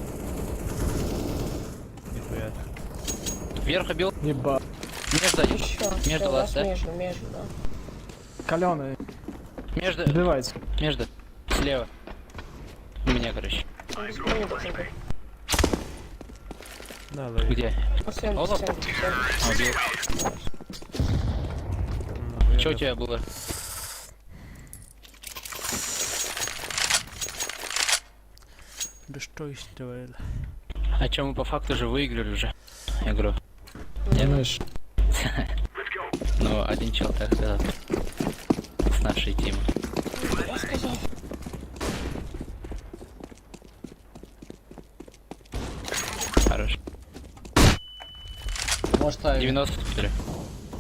Нихуя. Вверх убил. Еба. Между один. Еще. Между Всё, вас, вас да? Между, между, да. Каленый. Между, Добивайте. между. Слева. У меня, короче. Он без брони должен быть. На, лови. Где? Ну, сэндвич, Опа. сэндвич, сэндвич. А, убил. Нахуя Что у да. тебя было? Да что еще говорили? А чем мы по факту же выиграли уже игру? Знаешь, Ну, один чел так сказал. С нашей темы. Я сказал. Хорош. Может, авик. 90 теперь.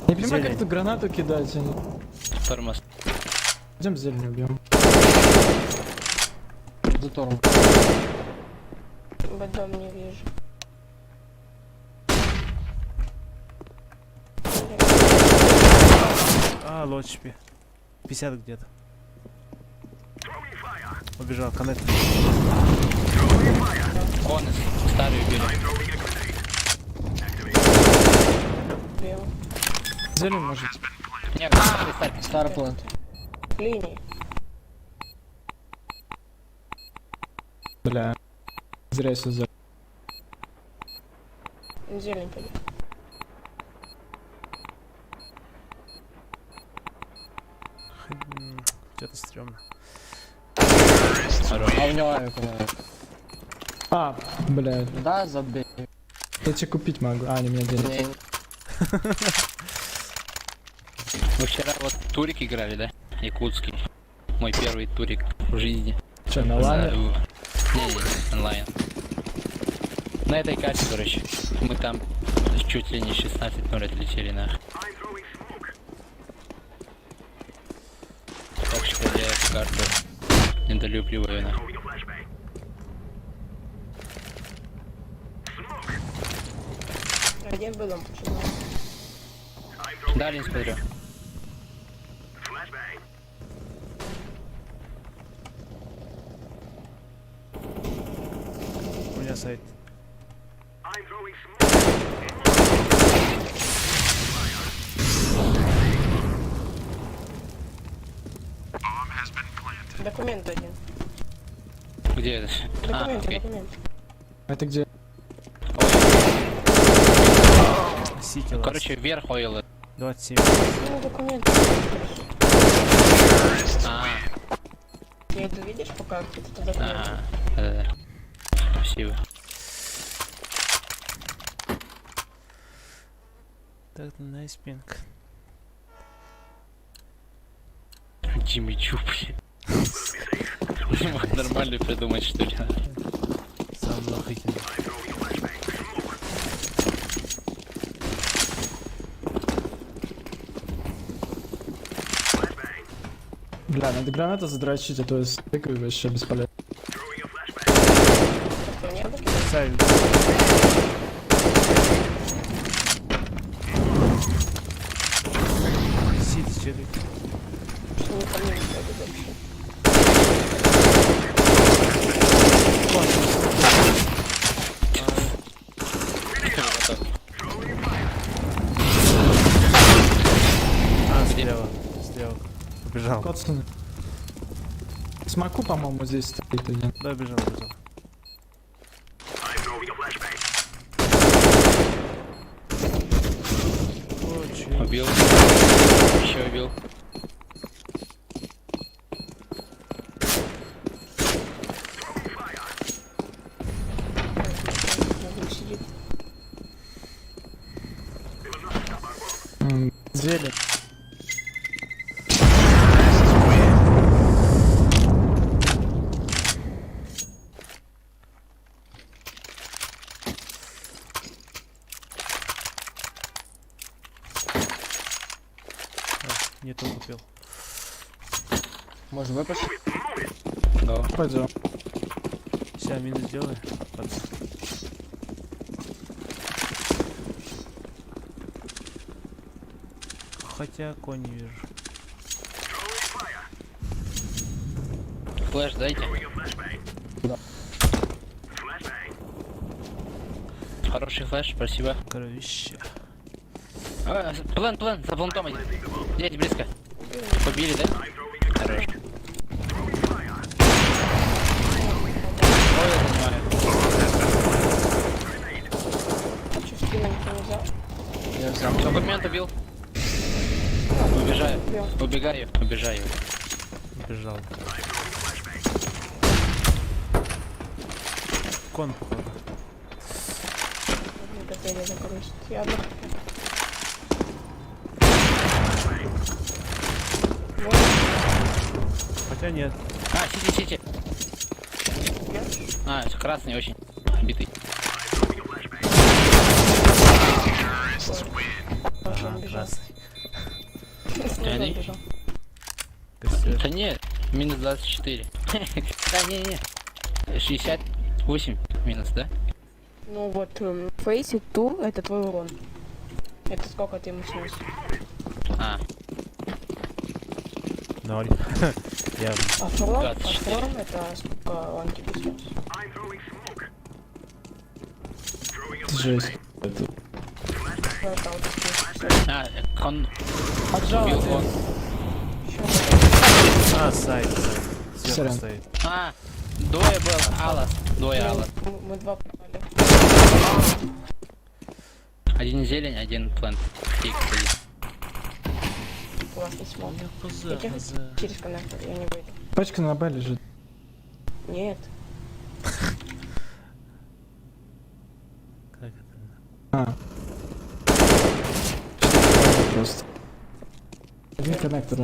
Не понимаю, как Зелень. эту гранату кидать. я не- Тормоз. Идем зелень убьем. За торм. Бэдом не вижу. А, лочпи. 50 где-то. Убежал, коннект. Конус. Старый убили. Белый. Зелень может. Нет, старый, старый. Старый плент. Линии. Бля. Зря я сюда. Зелень пойдет. Что-то стрёмно. Хорош. А у него авик, наверное. А, бля. Да, забей. Я тебе купить могу. А, не, у меня денег. Не, Мы вчера вот турик играли, да? Якутский. Мой первый турик в жизни. Че, на лане? Не, не, онлайн. На этой карте, короче, мы там чуть ли не 16-0 отлетели нах. Так что я эту карту недолюбливаю нах. А где бэдом почему? Далее смотрю. У меня сайт. Документ один. Где это? А, Документы, окей. документы. Это где? Сити last. Короче, вверх oil. 27. Ну, документы. А, Я это видишь пока это документы. ага. Да-да-да. Спасибо. Так, nice ping. Джимми Чу, блин. Не мог нормально придумать, что ли. Сам лохитель. Бля, надо гранату задрочить, а то я стыкаю вообще бесполезно. Что, не было? Сайт. Сити, челик. Что никому не выходит вообще. А, слева. Слева. Убежал. Коцаны. Смоку, по-моему, здесь стоит один. Да, убежал, убежал. О, чё? Убил. Еще убил. Ой, сидит. Зелень. А, не то купил. Может, выпустить? Го. Пойдем. Сейчас минус сделай. Пацан. Хотя конь не вижу. Flash дайте. Хороший flash, спасибо. Кровище. А, Plant, plant, за плантом один. Здесь близко. Побили, да? Хорош. Ой, я занимаю. А что, спину никто не взял? Я взял. Документ убил. Убежаю. Убил. Убегаю, убежаю. Убежал. Con, походу. Не хотели закончить. Я одна хп. Вот, Хотя нет. А, CT, CT. бьешь? А, красный очень. Битый. Хорошо, Ага, он бежал. красный. Снова Они? бежал. Костер. Да нет, минус 24. Да не, не. 68 минус, да? Ну вот, FACEIT to это твой урон. Это сколько ты ему снес? А, Ноль. Я А from, а 24. from это сколько он тебе снес? Жесть. Это Это вот здесь. а, он Отжал убил один. он. Ещё А, сайт, сайт. Сверху Сорян. стоит. А, двое было, Алас. Двое Алас. Мы два попали. Один зелень, один plant. Фиг стоит. Классный smoke. Я тебя через коннектор, я не выйду. Пачка на Б лежит. Нет. Как это? А. Просто. Один коннектор.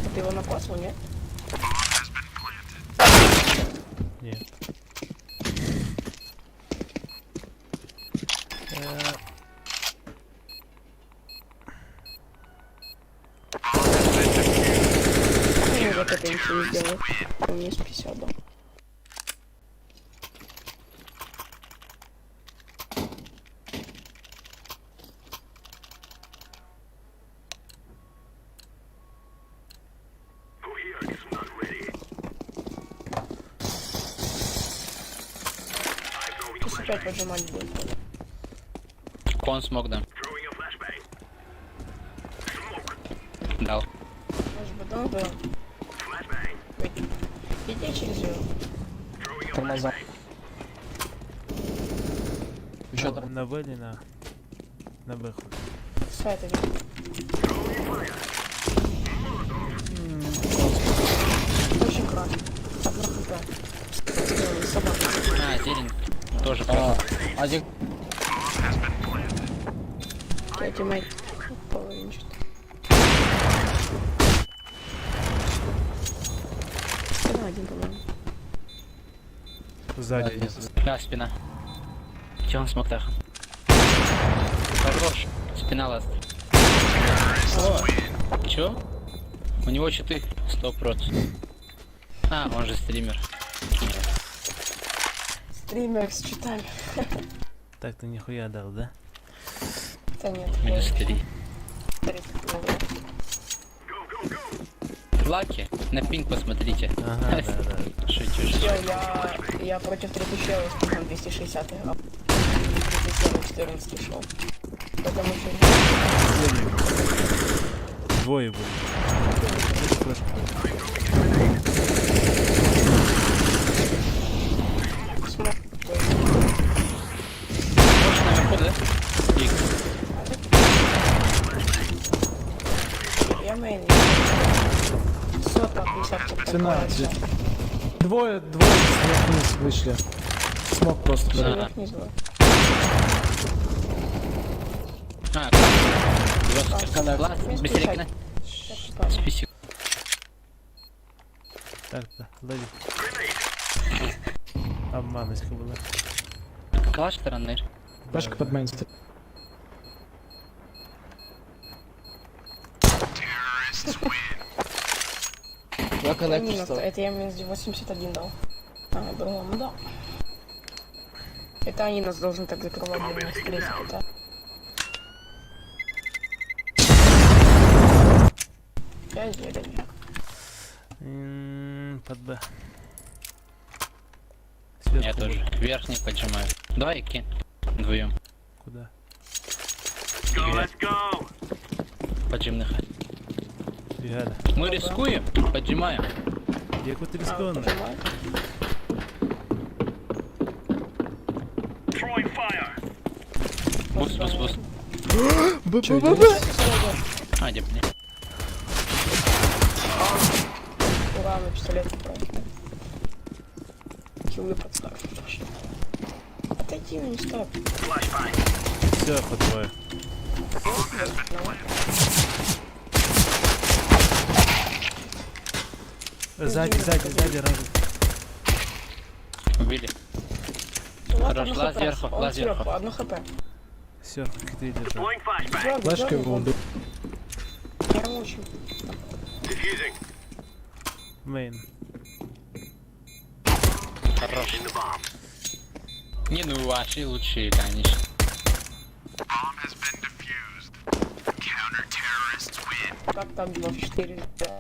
А ты его накосил, нет? Нет. Ну, вот это ничего не сделает. Он мне с 50 дал. Пусть опять поджимать будет. Con smoke, да. Дал. Может быть, он был? Иди через ее. Тормоза. Еще тормоза. На Б или на... На Б хуй. Сайт один. Очень красный. Одна хп. Сделали, Собака. А, зелень. Тоже А, красный. один. Я teammate половинчатый. Спина один, по-моему. Сзади. Один. Да, спина. Че он smoke так? Хорош. Спина last. Чё? У него читы 100%. А, он же стример. Стример с читами. Так ты нихуя дал, да? Да нет. Минус 3. 30 много. Lucky. На пинг посмотрите. Ага, да, да. Шучу, шучу. Чел, я против 30 чела с пингом 260 играл. 37 14 шел. Потому что Двое были. Это флешка. Smoke. Больше наверху, да? Икс. Я main. Сотка 50 Цена где? Двое, двое сверху вниз вышли. Smoke просто. Да. дали. Вверх вниз было. А, красный. Last, Минус быстрее 50. кина. Сейчас Список. Так-то, лови. Обманочка была. Калаш стороны. Пачка под main стоит. Я коннектор Минус, стал. это я минус 81 дал. А, другому дал. Это они нас должны так закрывать, для нас третий это. Я зелень. Под Б. Я Сверху тоже. будет. Верхний поджимаю. Давай кинь. Вдвоем. Куда? Go, let's go. Поджимных. Бригада. Мы рискуем, поджимаем. Якут А, рискованно. поджимаю. Throwing fire. Boost, boost, boost. Б, Чё, Б, Б, Б. А, где мне? Ура, мы пистолет брали. Хилы подставь. Отойди, ну не ставь. Flashbang. Все, по двое. Сзади, сзади, сзади, разум. Убили. У вас Хорош, одно лаз хп. сверху, Он лаз сверху. сверху, одно хп. Все, ты держал. Deploying flashbang. Дёрни, Флешка дёрни, его убил. Я мучу. Defusing. Main. Хорош. In the bomb. Не, ну ваши лучшие, конечно. Как там 2 в 4? Да.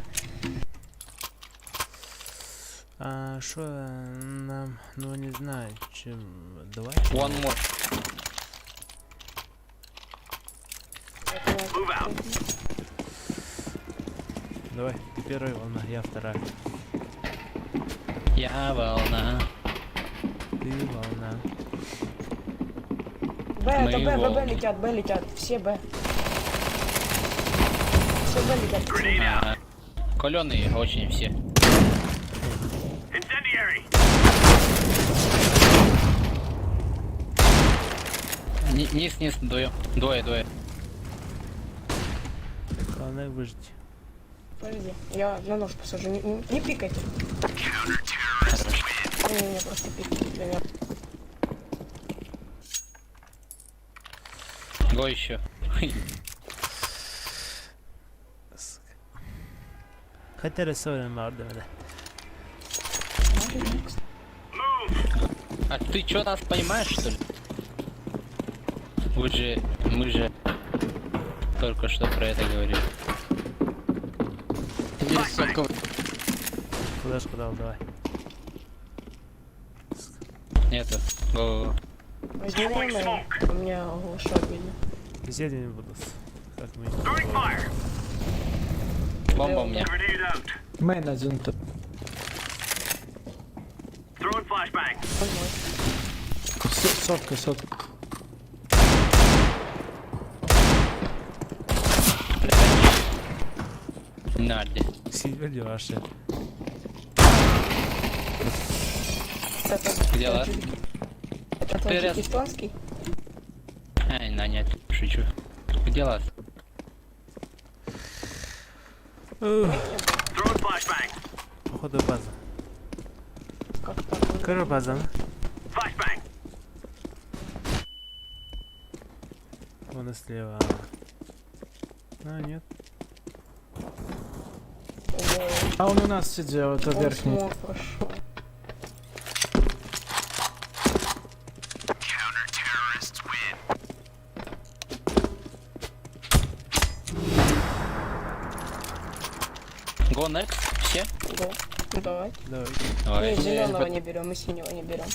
А что нам, ну не знаю, чем. Давайте. One more. Move out. Давай, ты первая волна, я вторая. Я волна. Ты волна. Б, это Мы Б, Б, Б волны. летят, Б летят. Все Б. Все Б летят. пацаны. А, Каленые очень все. Incendiary. Низ, низ, двое. Двое, двое. Главное выжить. Подожди, я на нож посажу. Не, не, не пикайте. Не, не, просто пикайте для меня. Го еще. Сука. Хотя рисовали морду, да. А ты чё нас понимаешь, что ли? Вы же, мы же только что про это говорили. Есть сотка. Флешку дал, давай. Нету. Го, го, го. Возьми мой, у меня глушок видно. Зелень будут. Как мы. Throwing fire. Бомба у меня. Grenade out. Main один тут. Throwing flashbang. Сотка, сотка. Нарди. Сильвер ваши. Это Где лаз? Это Ты раз- таджикистанский? Ай, на нет, шучу. Где лаз? Throwing flashbang. Походу база. Как так? Короче, база. Flashbang. Вон и слева. А, нет. Ой, А он у нас сидел, это Он верхний. смог прошел. Go next? Все? Го. Ну, давай. Давай. Давай. Мы зеленого не берем, мы синего не берем.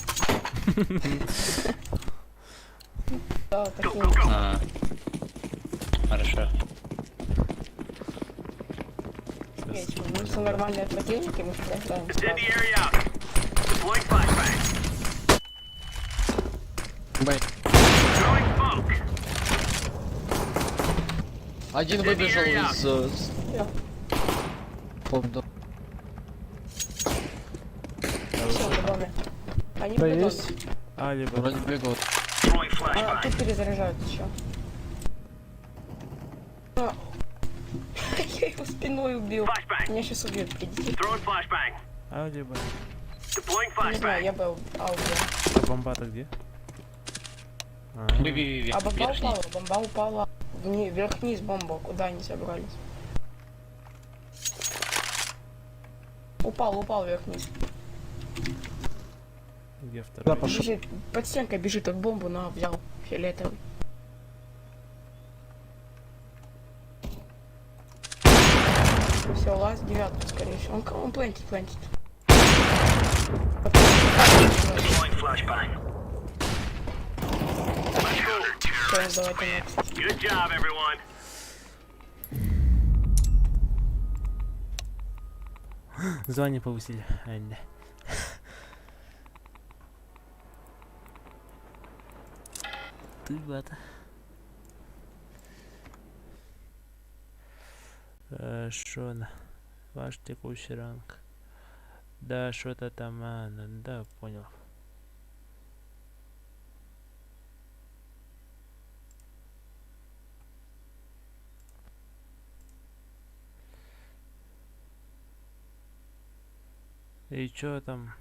Да, такие. А. Хорошо. Вечер. Мы все нормальные противники, мы проиграем сразу. Incendiary out. Deploying flashbang. Б. Throwing smoke. Один выбежал из... Я. Помню. Все, в доме. Они Б в доме. есть? А, либо. Вроде бегал. Throwing А, flashbang. тут перезаряжают еще. А. Я его спиной убил. Flashbang. Меня сейчас убьют, придите. Throwing flashbang. А, либо. Deploying Не знаю, flashbang. я бы А убил. А бомба-то где? А, Ви, ви, ви, ви. А бомба Верхний. упала, бомба упала. Вни, вверх-вниз бомба, куда они собрались? Упал, упал вверх-вниз. Где Да, второй? пошел. Бежит, под стенкой бежит, он бомбу на взял фиолетовый. Все, лаз девятка, скорее всего. Он, он плентит, плентит. Deploying flashbang. Let's go. Все, давайте next. Good job, everyone. Звание повысили. Ай, Ты бата. Шо Ваш текущий ранг. Да, что-то там, а, ну да, понял. И чё там?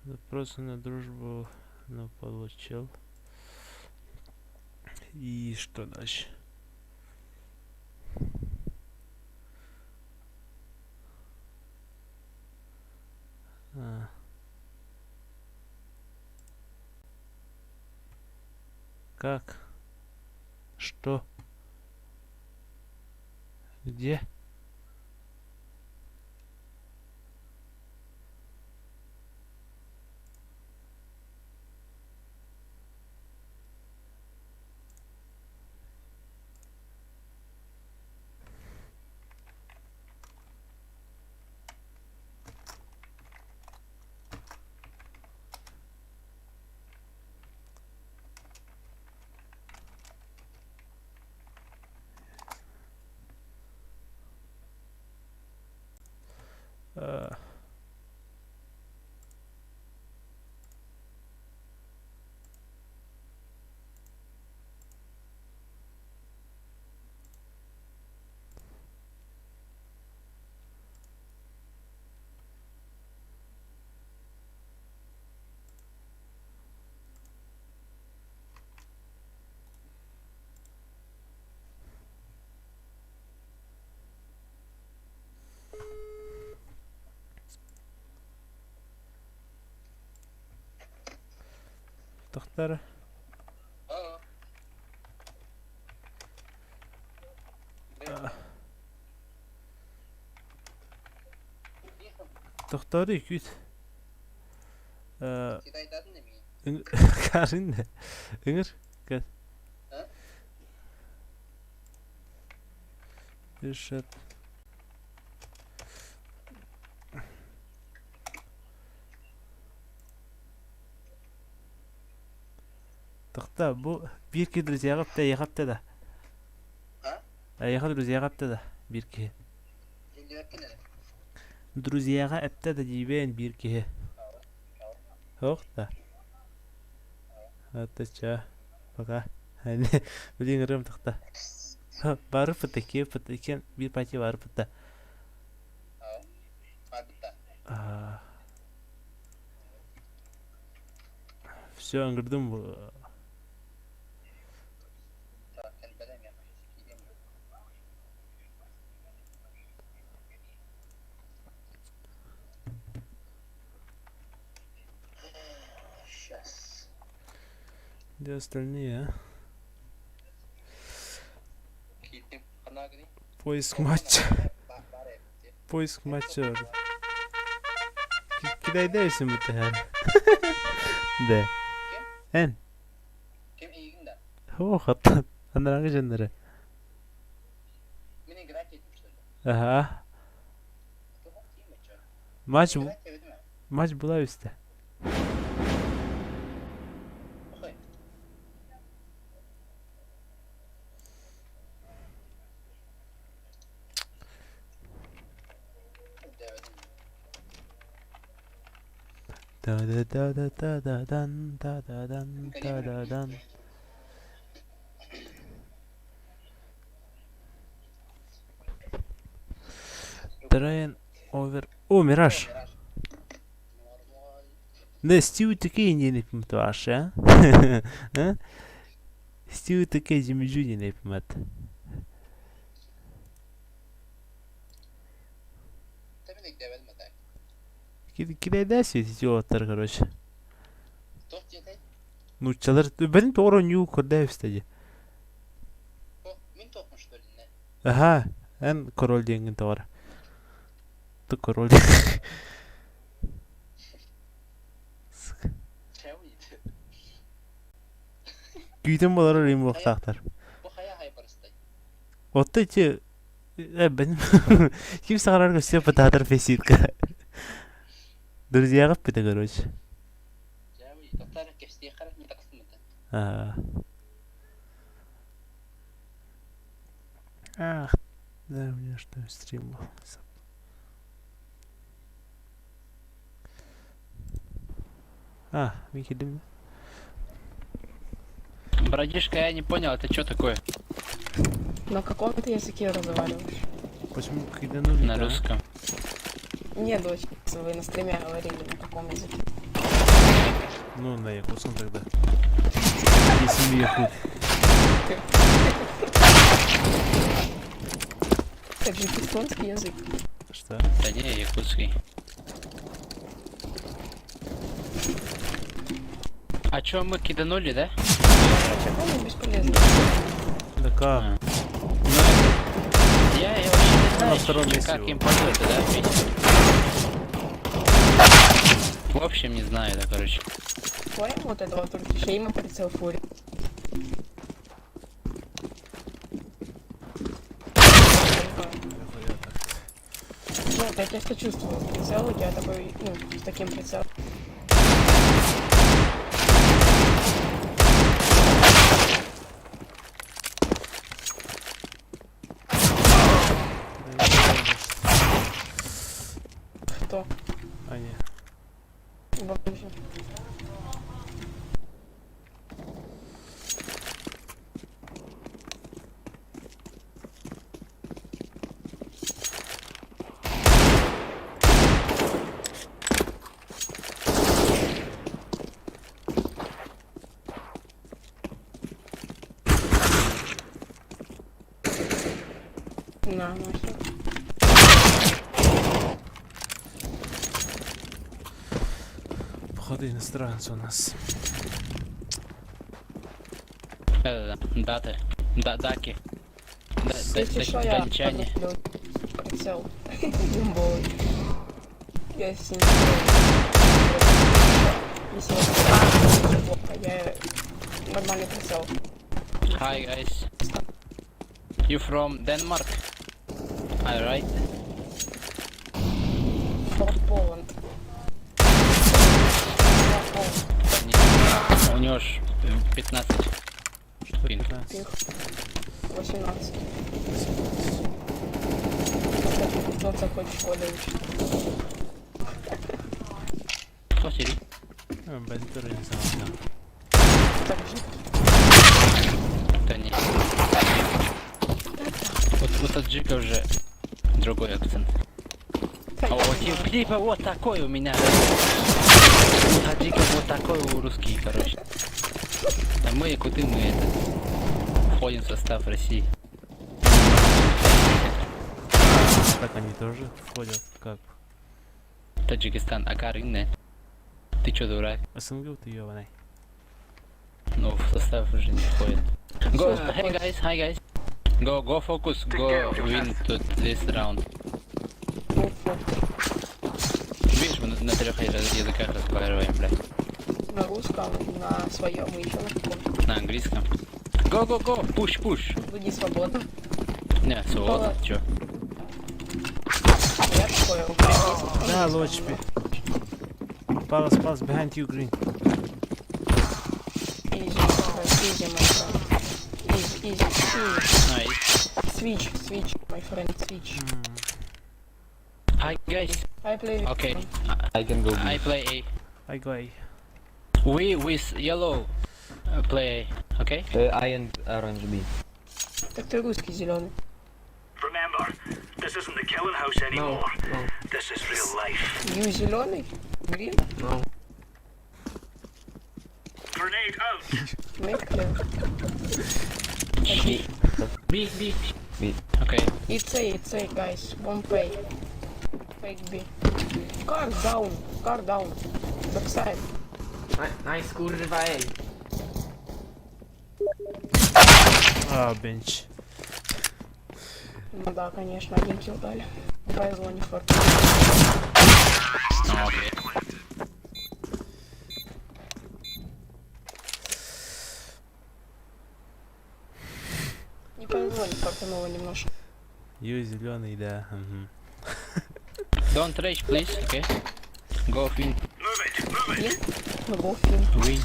Запросы на дружбу, ну, получил. И что дальше? А. Как? Что? Где? А. Тохтар. Тохтары күт. Карин де. Ыҥыр. Кэл. Пишет. Тохтоо бу биир киһи друзьяҕа эптэ эйиэхэ эптэ да? Эйиэхэ друзьяҕа эптэ да биир киһи? Друзьяҕа эптэ да диибин биир киһи. Суох да? Это чё? Пока. Билигин ырыам тахта. Барыппыт киэппит иккиэн биир пати барыппыт да. Все, ыҥырдым. Где остальные, а? Поиск матча. Поиск матча. Кидайдайсың бу Да. Эн. О, хаттан. Анарааҥҥы дьоннору. Аһаа. Матч матч була үстэ. Да-да-да-да-да-да-дан, да-да-дан, да-да-дан. Train over... О, Мираж! Да, Стив такие не напимат а? А? Стив такие землю не напимат. Кидэйдээ светитилоттар, короче. Нууччалар бэрин тоҕо оонньуу көрдөөбүстэ дии. Аха, эн король диэҥҥин тоҕор. Ты король. Күүтэн болорор им буолуохтаахтар. Отто ити бен ким саҕарар көстүө пытаатар феситка. Друзьяҕа эппитэ короче. Аа. Ах, да, у меня что стрим был. А, мин киирдим. Братишка, я не понял, это что такое? На каком ты языке разговариваешь? Почему киданули? На русском. Не, дочь, вы на стриме говорили, на каком языке. Ну, на якутском тогда. Если мы якут. Таджикистанский язык. Что? Да не, якутский. А чё, мы киданули, да? Почему бесполезно? Да как? А. Ну, это... Я вообще не знаю, На втором чё, месте как его. им пользоваться, да, ведь? В общем, не знаю, да, короче. Понял вот этого Туркишейма прицел фури. Ну, я просто чувствую прицел, я такой, ну, с таким прицелом. Кто? А, не. Бомжи. На, нахер. Походу иностранцы у нас. Да-да-да, даты. Да, даки. Да, да, Если что, да, я датчане. подроблю прицел. Имбовый. Я с ним Если я плохо, я нормальный прицел. Hi guys. You from Denmark? I right? From Poland. From Poland. Да не. У него ж 15. Что Пинг. 15? Пих. 18. Кто хоть в школе учит. Кто сидит? А, блин, тоже не знал. Так же. Да не. Вот у таджика уже другой акцент. А вот типа, типа вот такой у меня. У таджика вот такой у русский, короче. А мы якуты, мы это входим в состав России. Так они тоже входят как Таджикистан, Акаринне. Ты чё, дурак? СНГ ты ёбаный. Ну, в состав уже не входит. Go, Всё, hey guys, hi guys. Go, go focus, go win to this round. Ну, вот. Видишь, мы на трех языках разговариваем, блядь. На русском, на своем и еще на каком. На английском. Go, go, go, push, push. Вы не свободны. Не, свободно, чё? Я такое, у меня есть. Да, low HP. Palace, palace, behind you, green. Easy, easy, my friend. Easy, easy, easy. Nice. Switch, switch, my friend, switch. Hi guys. I play. Okay. I can go B. I play A. I go A. We with yellow play A. Okay? I and orange B. Так ты русский зеленый. Remember, this isn't the killing house anymore. no. This is real life. You зеленый? Green? No. Grenade out. Make clear. B. B. B. B. Okay. It's A, it's A, guys. Bomb A. Fake B. Car down, car down. Backside. Nice, kurwa, ej. А, bench. Ну да, конечно, один kill дали. Повезло, не форт. Окей. Не повезло, не фартануло немножко. Ю зеленый, да. Мгм. Don't rage, please, okay? Go win. Win? Ну, go win. Win.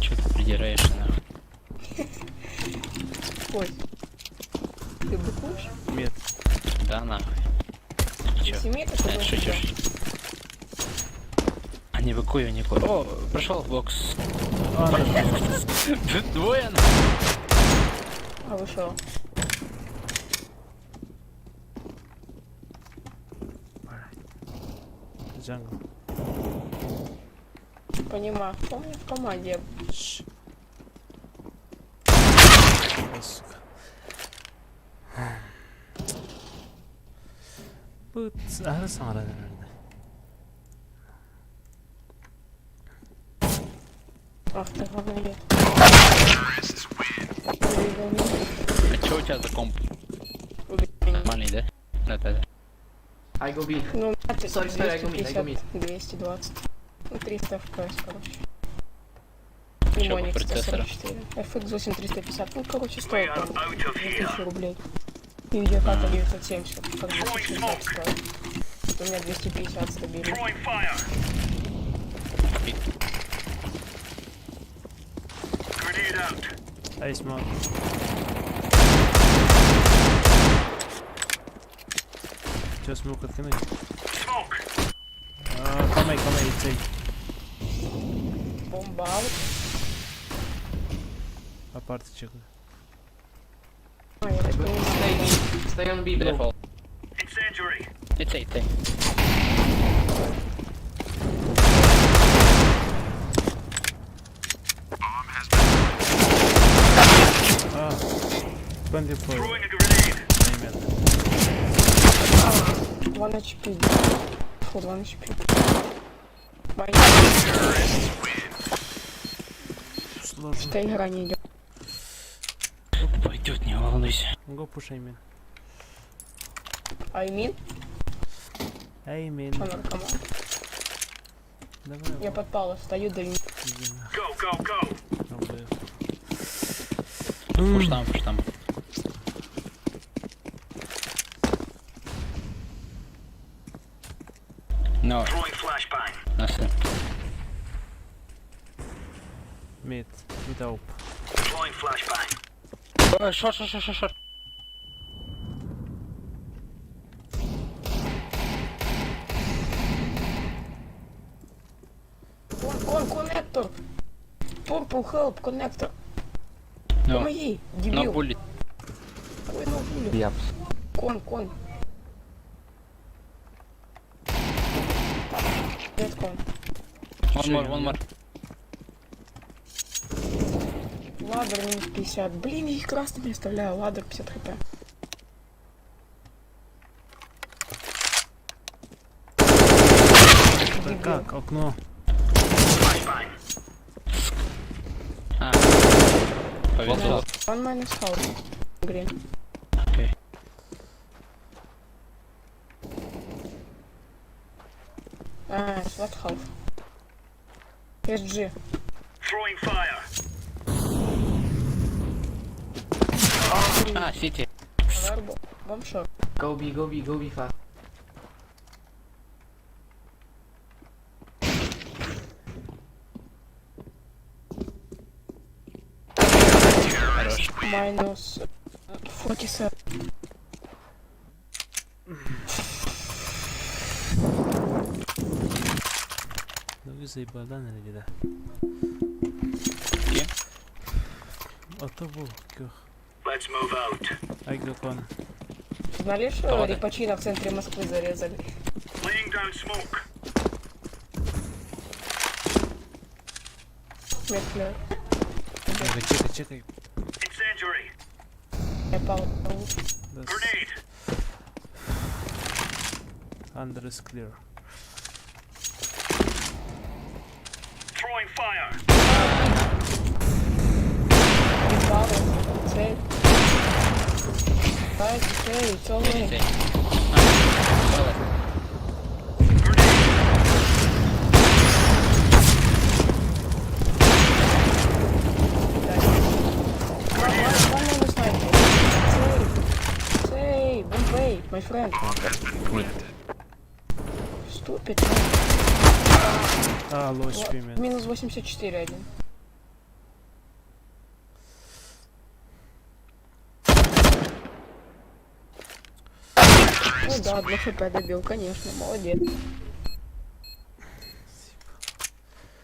Чё ты придираешься, нахуй? Ой. Ты быкуешь? Нет. Да, нахуй. Чё? Семейка, Э, шучу, шучу. А не быкую никуда. О, прошел в бокс. Двое, нахуй. А вы шо? Jungle. Понимаю. Помню в команде. Ш. Ой, сука. Бу аһары саҥаран эрэрдэ. Ах ты говноед. А чё у тебя за комп? Нормальный, да? Да-да-да. I go B. Ну, у меня Sorry, sorry, I go mid, I go mid. 250, 220. Ну, 300 FPS, короче. Чё по Лимоник процессору? 144. FX 8350. Ну, короче, стоит We там are out of here. 2000 рублей. И видеокарта 970, как 260 стоит. Вот у меня 250 стабильно. Throwing fire. Grenade out. Ай, smoke. Чё, smoke откинуть? Smoke. А, Come, come, it's A. Бомба out. Апарт чекаю. А, я так понимаю. Stay mid. Stay on B, bro. Default. Incendiary. It's A, ты. А, 24. Throwing a grenade. Amen. 1 HP. Фу, 1 HP. Ваня, Сложно. что игра не идет. Пойдет, не волнуйся. Go push amen. I mean, Amen. что наркоман. Давай. Я подпала, стою, да иди нахуй. Go, go, go. Пробую. Push там, push там. No, Throwing flashbang. nothing. Mid. Mid AWP. Deploying flashbang. Short, short, short, short, short. Con, con, connector. Purple help, connector. No, Помоги, no дебил. bullet. Какой no bullet? Yep. Con, con. Нет, con. One more, one more. Ladder минус 50. Блин, я их красными оставляю. Ladder 50 хп. Да как? Окно. Flashbang. А. Повезло. One minus half. Green. Окей. А, what half? SG. Throwing fire. А, Сити. Вербу. Bomb short. Go B, go B, go B fast. Хорош. Minus 47. Ну вы заебал, да, наверное, да? Кем? А то был, кёх. Let's move out. I go con. Знали, что Кто это? Рипачино в центре Москвы зарезали? Laying down smoke. Мертвляю. Чекай, чекай, чекай. Incendiary. Я пал. Да, Grenade. Under is clear. Throwing fire. Ебало, цель. Guys, okay, it's all right. Say. А, One, one, one on sniper. Save. Save. Don't wait, my friend. Stupid. man. А, low HP, man. Минус 84 один. Ну да, одно хп добил, конечно, молодец.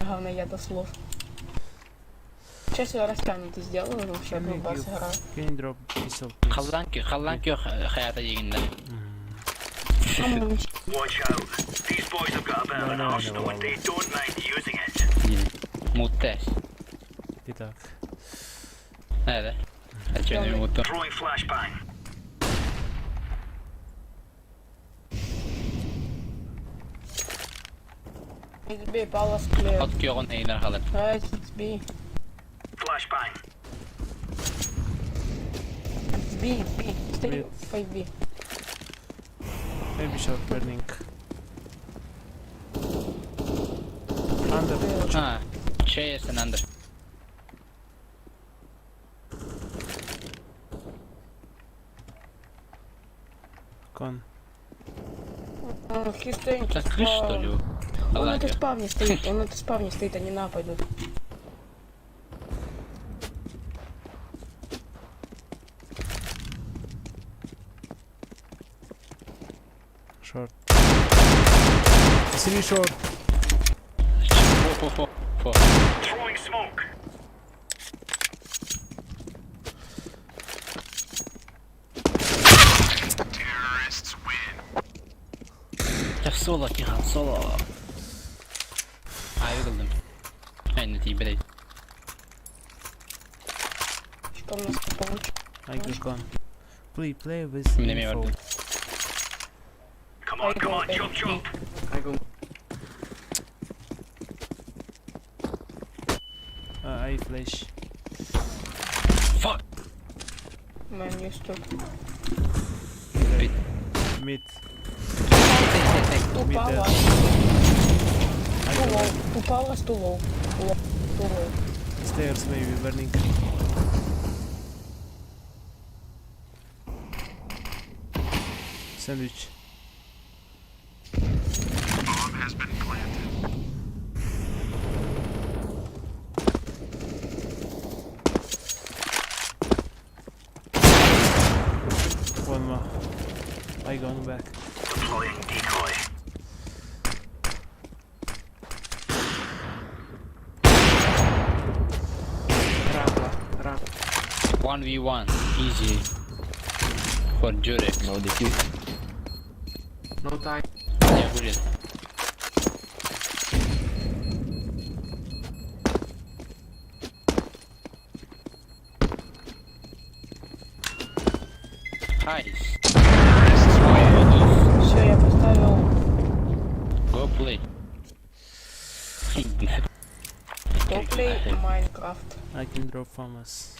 Главное, я до слов. Сейчас я растянутый сделаю, вообще Can одну you бас give- играю. Can you drop pistol, please? Халлаан халлаан күөх хайата дегенде. Watch out. These boys have got a bit of No, an no, no, arsenal no. and they don't mind using it. Мутте. Итак. Nerede? Açıyorum mutlu. Throwing flashbang. It's B, Palace clear. От күөҕүн эйнер халар. Guys, it's B. Flashbang. It's B, B. Stay Mid. 5B. Maybe short burning. Under. Ha. Şey sen under. Con. He's staying Это крыша, что ли? Он Халлаан на күөх. спавне стоит, он на спавне стоит, они на пойдут. Short. Three short. Фо, фо, фо, фо. Throwing smoke. Я в соло кихан, соло. А, выгодно. Ай, на тебе, блядь. Что у нас получится? I go con. Play, play with Мне info. мёртвый. Come on, come on, chop chop. I go. I flash. Fuck! Man, you stupid. Mid. Mid. Two Mid palace. I Too go low. Two palace, too low. Low. Too low. Stairs maybe burning. Sandwich. One more. I going back. Deploying decoy. Rampa, rampa. 1v1. Easy. For Jurek. No defuse. No time. Не будет. Nice. Все, я поставил. Go play. Go play Minecraft. I can drop FAMAS.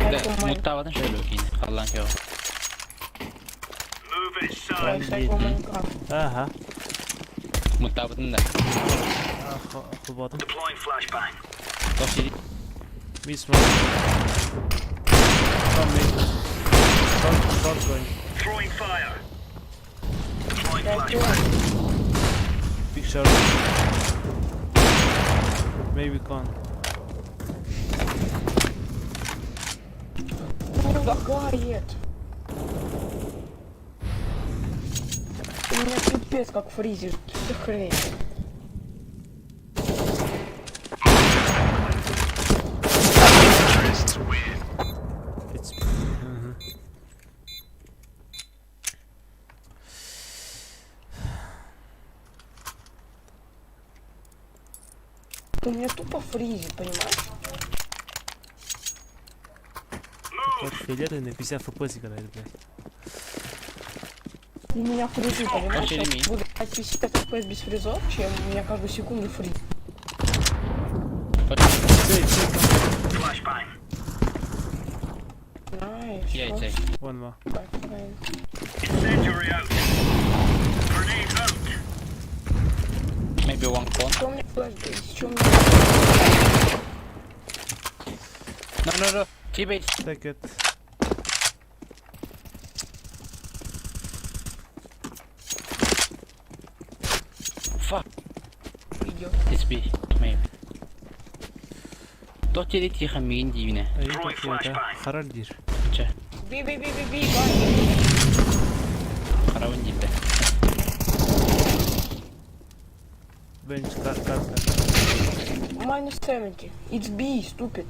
I Да, go Minecraft. муттаватын шөйлөкин. Аллан кео. Move it, son. Guys, I go Minecraft. Ага. Муттаватын да. Холбатым. Deploying flashbang. Тош Mid smoke. Come mid. Short, short going. Throwing fire. Deploying Guys, go. flashbang. Big short. Maybe con. Ну, лагает. У меня пипец как фризит. Что за хрень? It's. У меня тупо фризит, понимаешь? Вот фиолетовый на 50 фпс играет, блядь. У меня фризы, понимаешь? Очень Я ми. буду играть 50 FPS без фризов, чем у меня каждую секунду фриз. Flashbang. Знаешь, Яйца. One more. Incendiary out. Grenade out. Maybe one con. Что у меня флеш Что у меня... No, no, no. T-base. Take it. Fuck. Идет. It's B. Maybe. Тот или тихо миин дивне. Айыы тохиота. Харар диир. Чэ. Би, би, би, би, би, бай. Харавын дивде. Bench кар кар кар. Minus 70. It's B, stupid.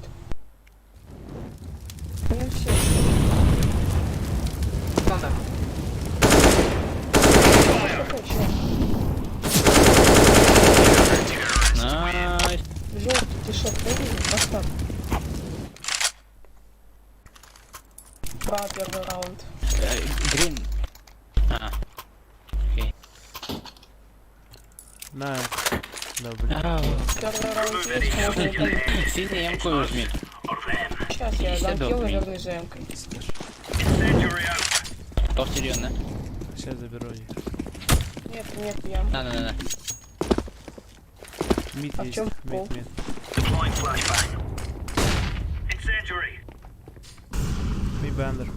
Минус 70. Какой чел? Nice. Желтый, ты шо, понял? Поставь. Два первый раунд. Green. А. Окей. На. Добре. Первый раунд есть, можно это... Синий М-ку возьми. Or them. Сейчас я дам Седок, килл и блин. вернусь за М-кой. Incendiary out. Тот серьезно. Сейчас заберу их. Нет, нет, я. На, на, на, на. Мид А в есть. чем прикол? Мид, мид. Deploying flashbang. Incendiary. Мид бандер.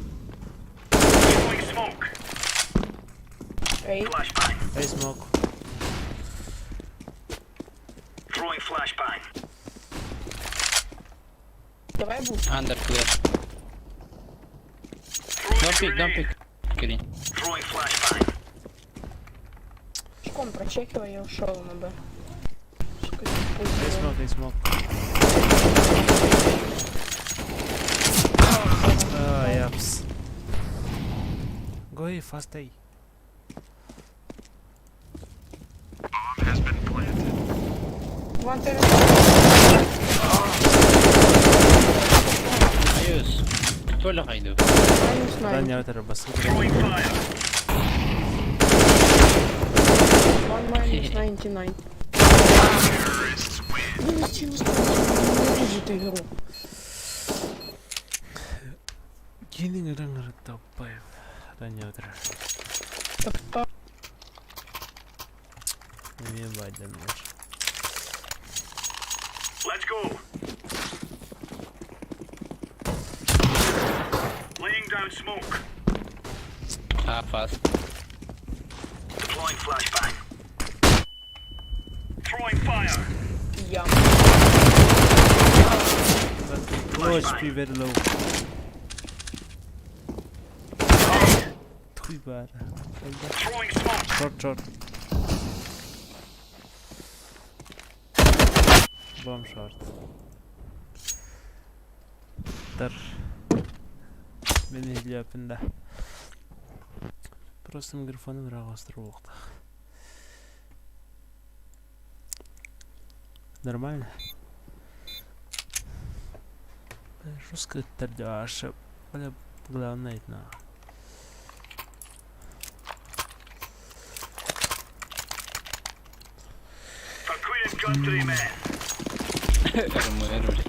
Throwing smoke. Эй, Flashbang. Эй, смок. Throwing flashbang. давай буст. Under clear. Throwing Don't pick, don't grenade. pick. Green. Throwing flashbang. Чеком прочекивай, я ушел на Б. Сука, Эй, смок, эй, смок. А, япс. Go A, fast A. Ван ты Ayus. Толя хайду. минус Да, 9. не, это бас. Throwing fire. One minus 99. Минус 99. Ненавижу эту игру. Кинин рангар топай. Да, не, это. Топ- Не баден лучше. Let's go. Laying down smoke. А, fast. Deploying flashbang. Throwing fire. Я. Low HP, very low. Хуй бара. Throwing smoke. Short, short. Bomb short. Тар. Мен иһилиэппин да. Просто микрофоным ыраҕастыр буолуохтаах. Нормально? Жестко это Бля, главное это на. For Queen and country, men. РМР, блядь.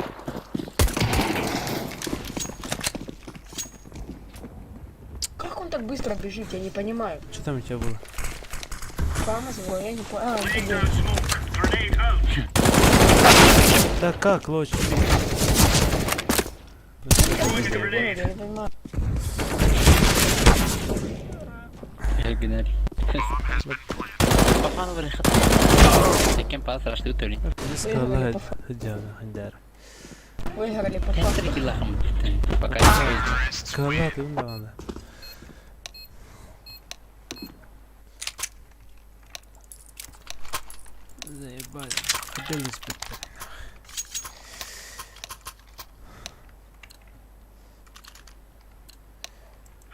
Как он так быстро бежит, я не понимаю. Что там у тебя было? Фамас был, я не понимаю. А, он Laying побил. down smoke. Grenade out. Да как, лочь? Throwing a Я grenade. не понимаю. Генерал. Папа, говорит, Таким пас рашты утоли. Сказала, Диана, Хандара. Выиграли по факту. Три килограмма. Пока не Сказала, ты умна. Заебали. Хотели спать.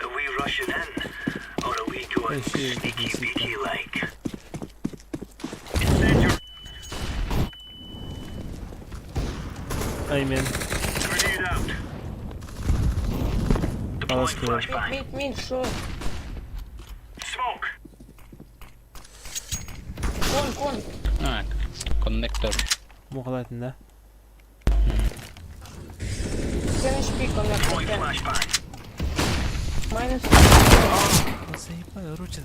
Are we rushing in, or are we going Вообще, sneaky действительно. beaky like? Incendiary. Ай, мен. Grenade out. Deploying Палас clear. flashbang. Мид, мид, мид, шо? Smoke. Кон, кон. А, коннектор. Муохалаатын да? 10 HP коннектор. Throwing 10. flashbang. Minus Заебали, ручит.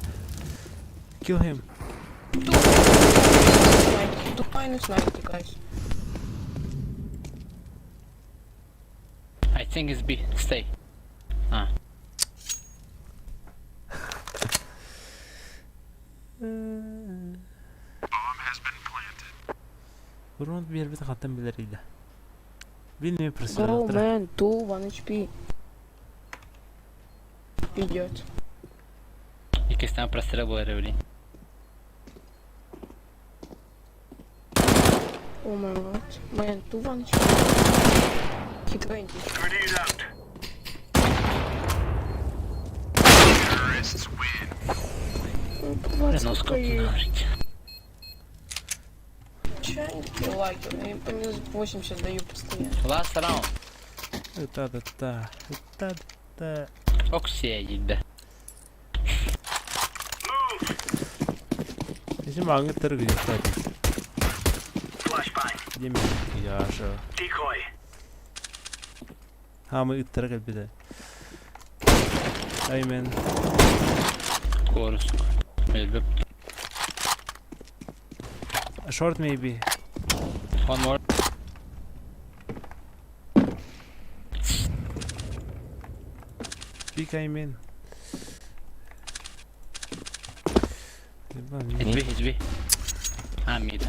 Kill him. 2. 2 minus 90, guys. I think it's B. Stay. А. Раунд биэрбит хантан билэр да. Билмей Go, просил. man, 2, 1 HP. Идет. Иккистээн прострел буолар блин. Oh my god. Man, 2, 1 HP. He 20. Grenade out. Ну, Бля, 20 ну сколько HP. говорить. Че они такие лаги? Я им по минус 80 даю постоянно. Last round. Та-та-та. Та-та. Оксия да. Move. Bizim аңыттар где-то. Flashbang. Демек, яша. Decoy. Хамы ыттара кэлбитэ. Ай, man. Корус. Өлбөп. Short maybe. One more. Peek I mean. It's B, it's B. А, mid.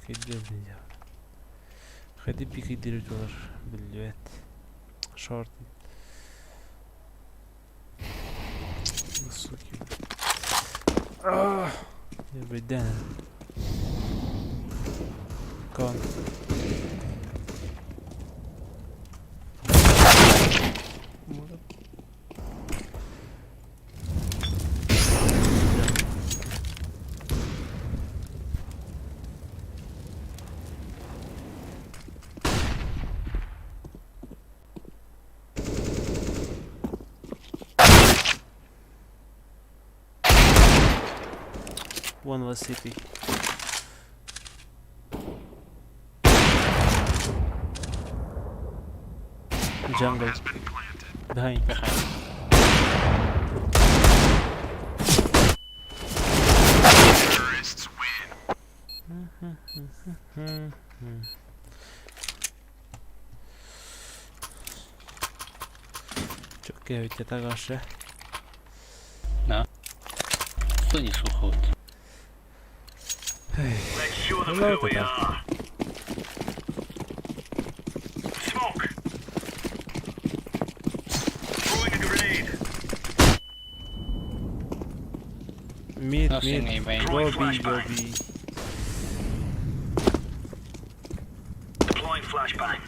Пикадилли. Ходи пикадилли доллар. Блять. Short. Ну, суки. Я беда. Con. One was city. Jungle. Behind. Behind. Çok evet yatak aşağı. Что не слухают? Let's show them Ну, who we это are. Smoke. Throwing a grenade. Mid, Nothing mid. A main. Go B, go B. Deploying flashbang.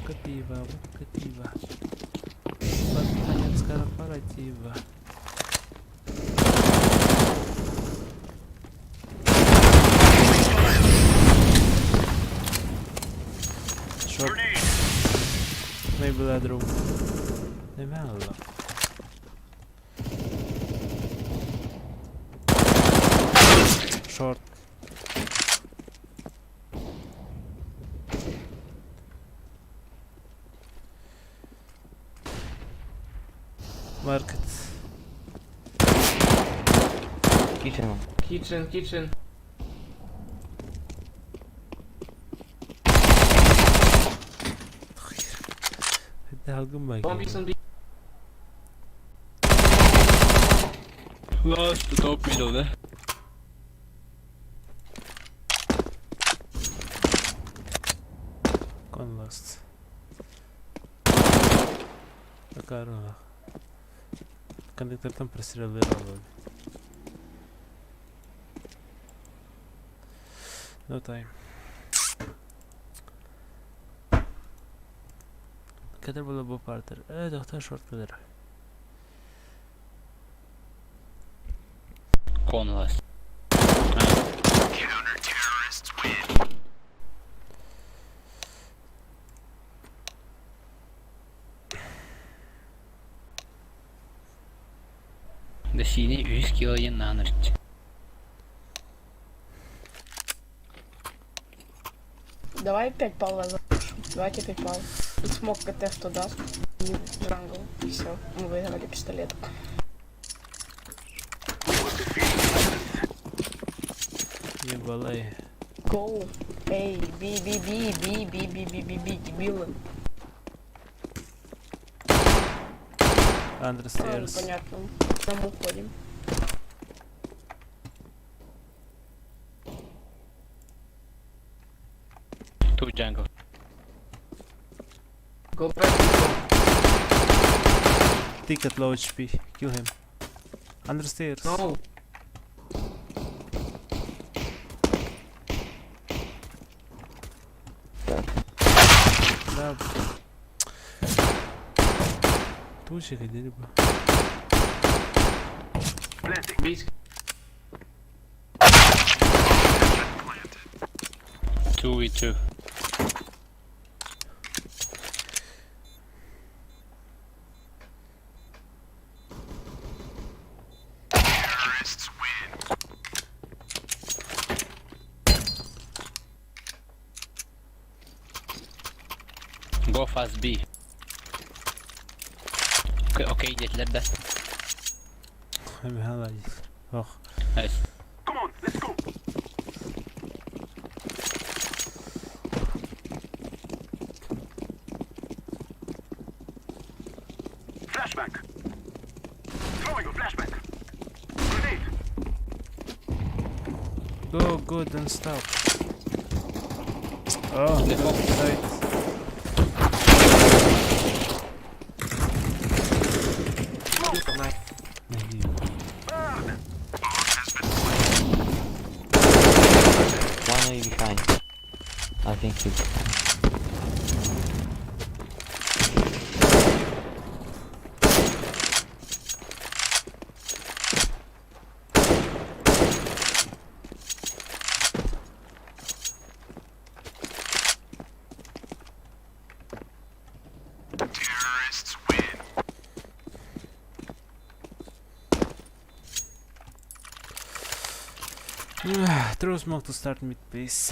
Катива, катива. Под конец корпоратива. Short, Grenade. maybe that room. Ne Allah. Short. Market. Kitchen. Kitchen, kitchen. Hadi algın bak. Bomb is on B. Last top middle, да? Con last. Акарна. Кондуктортан прострелировал. No time. Кадр было бы партер. Доктор шорт кадр. Con last. Да синий үһүс кило диэн наан арчы. Давай 5 палла запишу. Давайте 5 палл. И смог КТ что даст. И jungle. И все. Мы выиграли пистолет. Ебалай. Go. Эй, B, B, B, B, B, B, B, B, B, дебилы. Under А, ну, stairs. понятно. Нам уходим. Two jungle. Go back. Ticket low HP. Kill him. Under stairs. No. Да. Тучи ходили бы. Бийск. 2v2. Go fast B. Окей, окей, диэтилэр да. Ох. Nice. Come on, let's go. Flashback. Throwing a flashback. Grenade. Go, go, don't stop. Oh, The fuck? right. One way behind. I think he's... Throw smoke to start mid, please.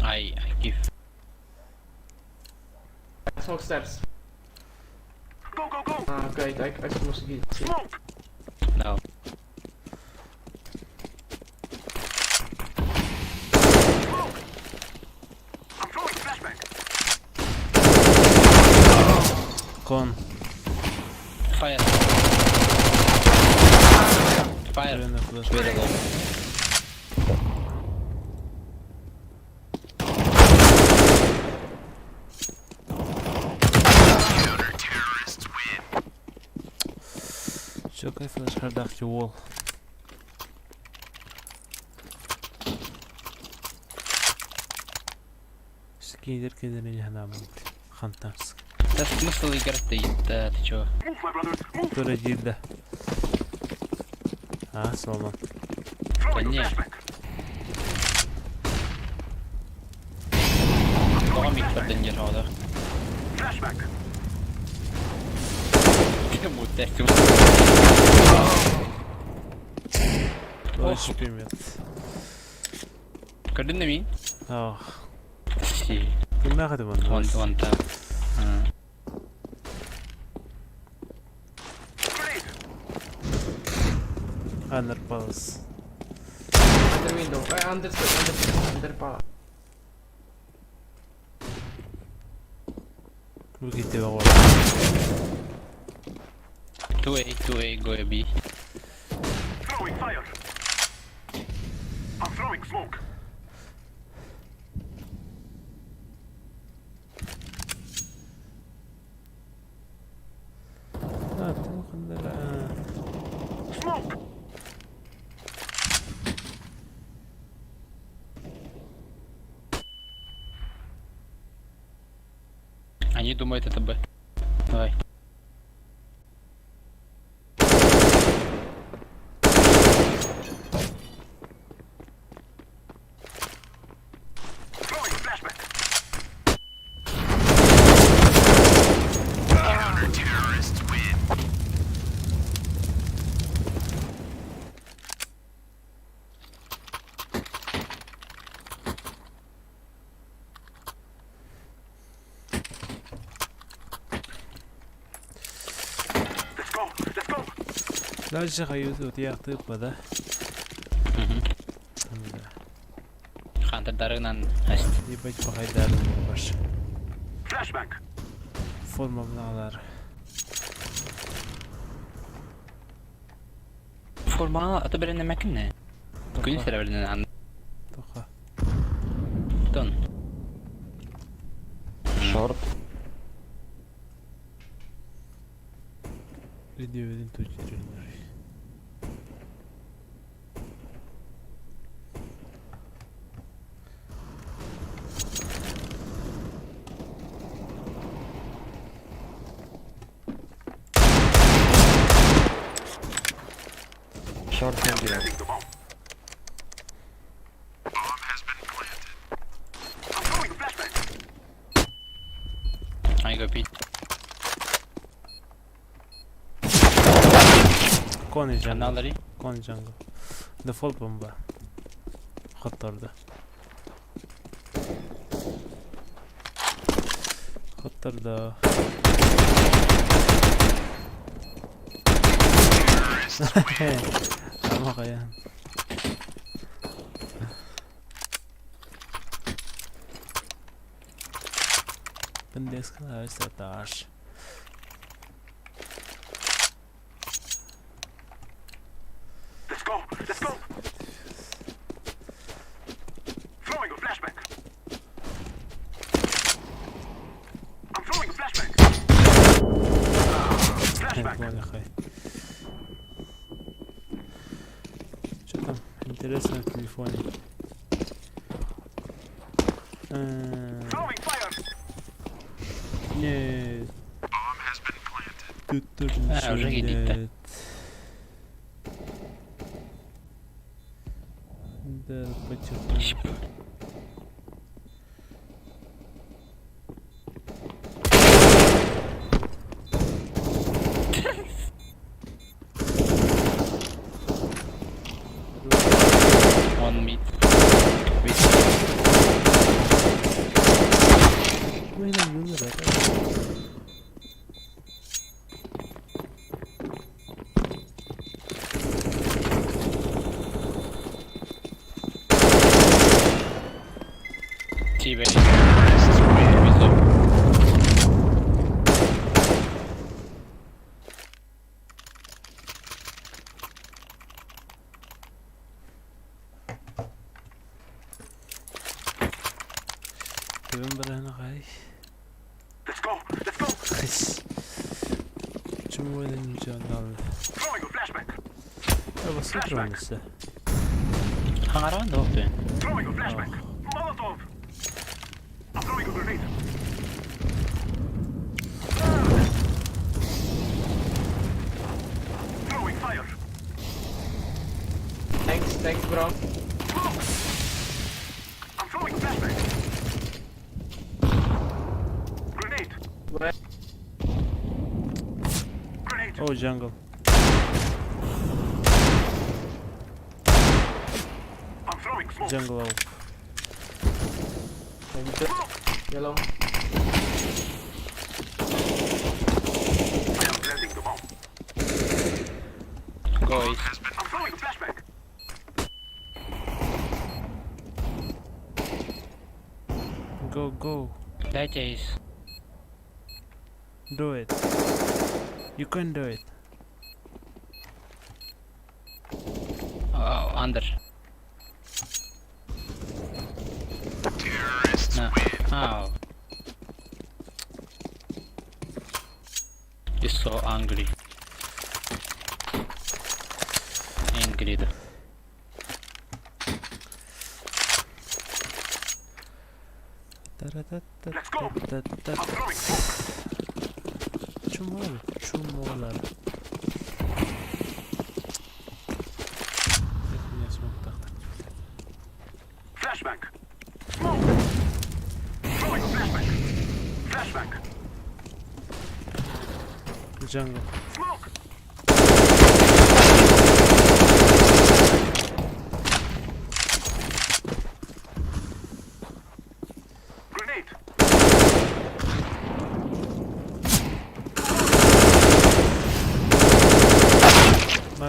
I give. Smoke steps. Go, go, go. Ah, okay, I supposed to get. Smoke. No. Smoke. I'm throwing flashbang. Con. Fire. Fire. Реально флеш. Very low. Чё, кайф флеш хардах wall. Скидер кидер не ханам. Хантарск. Да смысл играть-то, да, ты чего? Move, my brothers. Move. Тура дирда. А, сломан. Throwing a не. flashbang. Тоҕо микпэрдэн дьэр оҕолор. Flashbang. Муттаһым. Low HP mid. Көрдүн да мин? Ох. Си. Кимнээх этэ One манна? one tap. Grenade. Under palace. Under window. Under under under pala. Выкиньте его. 2A, 2A, go B. Throwing fire. I'm throwing smoke. А, туох да. Smoke. Они думают это Б. Давай. Throwing flashbang. Дальше хайы утуйахтыыппа да. Хантардарынан аст. Ебать пахайдарын баш. Форма мыналар. Форманы аты беренемәкин не? Күн сәрәберинен ан. Тоха. Тон. Шорт. Видео тут. Шорт не убил. I go pit. Кони jungle. Аналари. Con jungle. Default бомба. Хотторду. Хотторду. Ама каян. Бендескала этаж. Let's go. Let's go. Throwing a flashbang. I'm throwing a flashbang. Flashbang. Понял, Что там интересно в телефоне? Throwing fire. Нет. Тут тоже А, ничего уже едет-то. нет. Да, потихоньку. One mid. Mid. Ой, нам не надо. Тебе. Везу. Төбөм баран гай. Let's go. Let's go. Почему это ничего надо? Throwing a flashbang. Я вас утронулся. Хаңаран да ты. Throwing a flashbang. Molotov. I'm throwing a grenade. Throwing fire. Thanks, thanks, bro. Smoke. I'm throwing a flashbang. Grenade. Where? Grenade. Oh, jungle. I'm throwing smoke. Jungle out. Yellow. I am planting the bomb. Go east. I'm throwing a flashbang. Go, go. Дайте ace. Do it. You can do it. Oh, under. No. Oh. He's so angry. Angry. да. Let's go. Та-ра-та-та-та-та. I'm throwing smoke. Чумолар, чумолар. Как меня смог так так? Flashbang. Smoke. Throwing a flashbang. Flashbang. Jungle. Smoke. Grenade.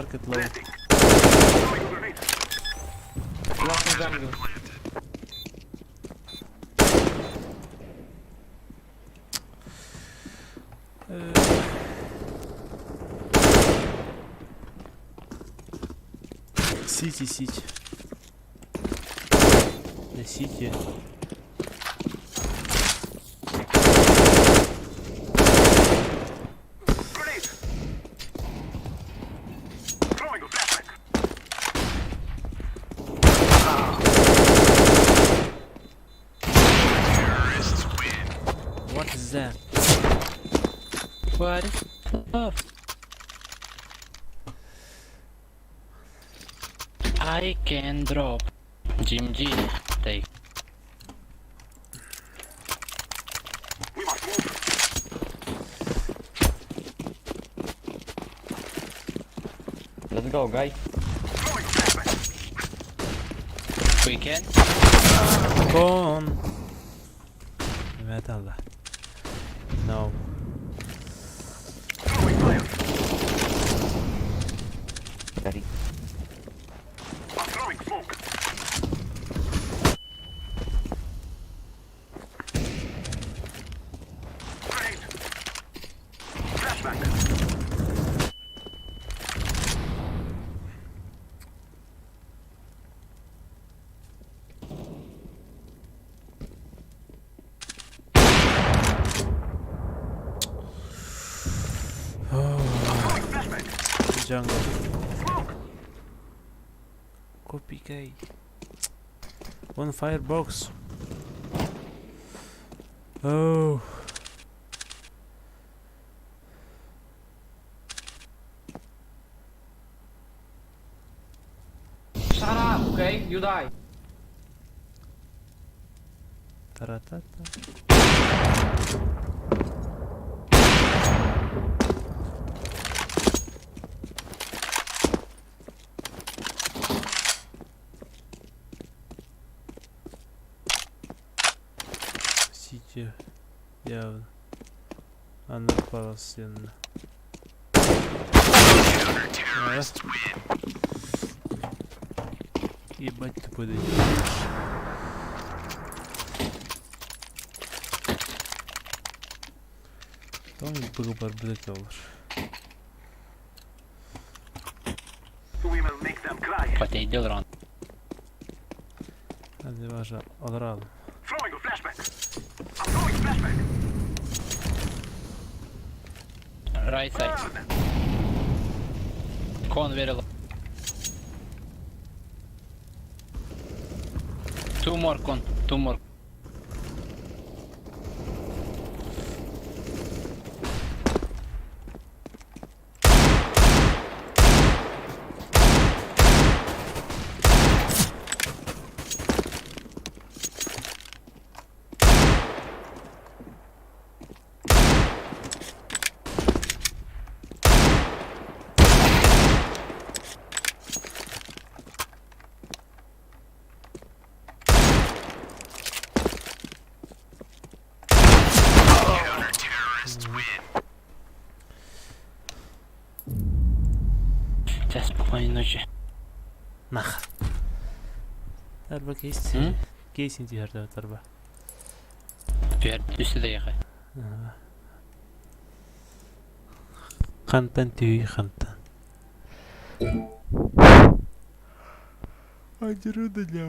Market low. Last jungle. Сити, Сити. Да Сити. What is that? What is love? I can drop. Jim G, take. Let's go, guys. We can? Con. Mehmet Allah. No. Ready. Jungle. Copy One firebox. Oh. Shut up, okay? You die. Таратата. Сити явно. Она полосенно. Ебать тупой дойдёшь. Тоҕо быгы барбыт этэ олор. Потейдил раунд. Hadi başla. Alır aldım. Right side. Con very low. Two more con, two more. Сейчас спокойной ночи. Нах. Тарба кейс. М? Кейсин түһэрдэ тарба. Түһэр түстэ да ехай. Хантан түүй хантан. Адыру да для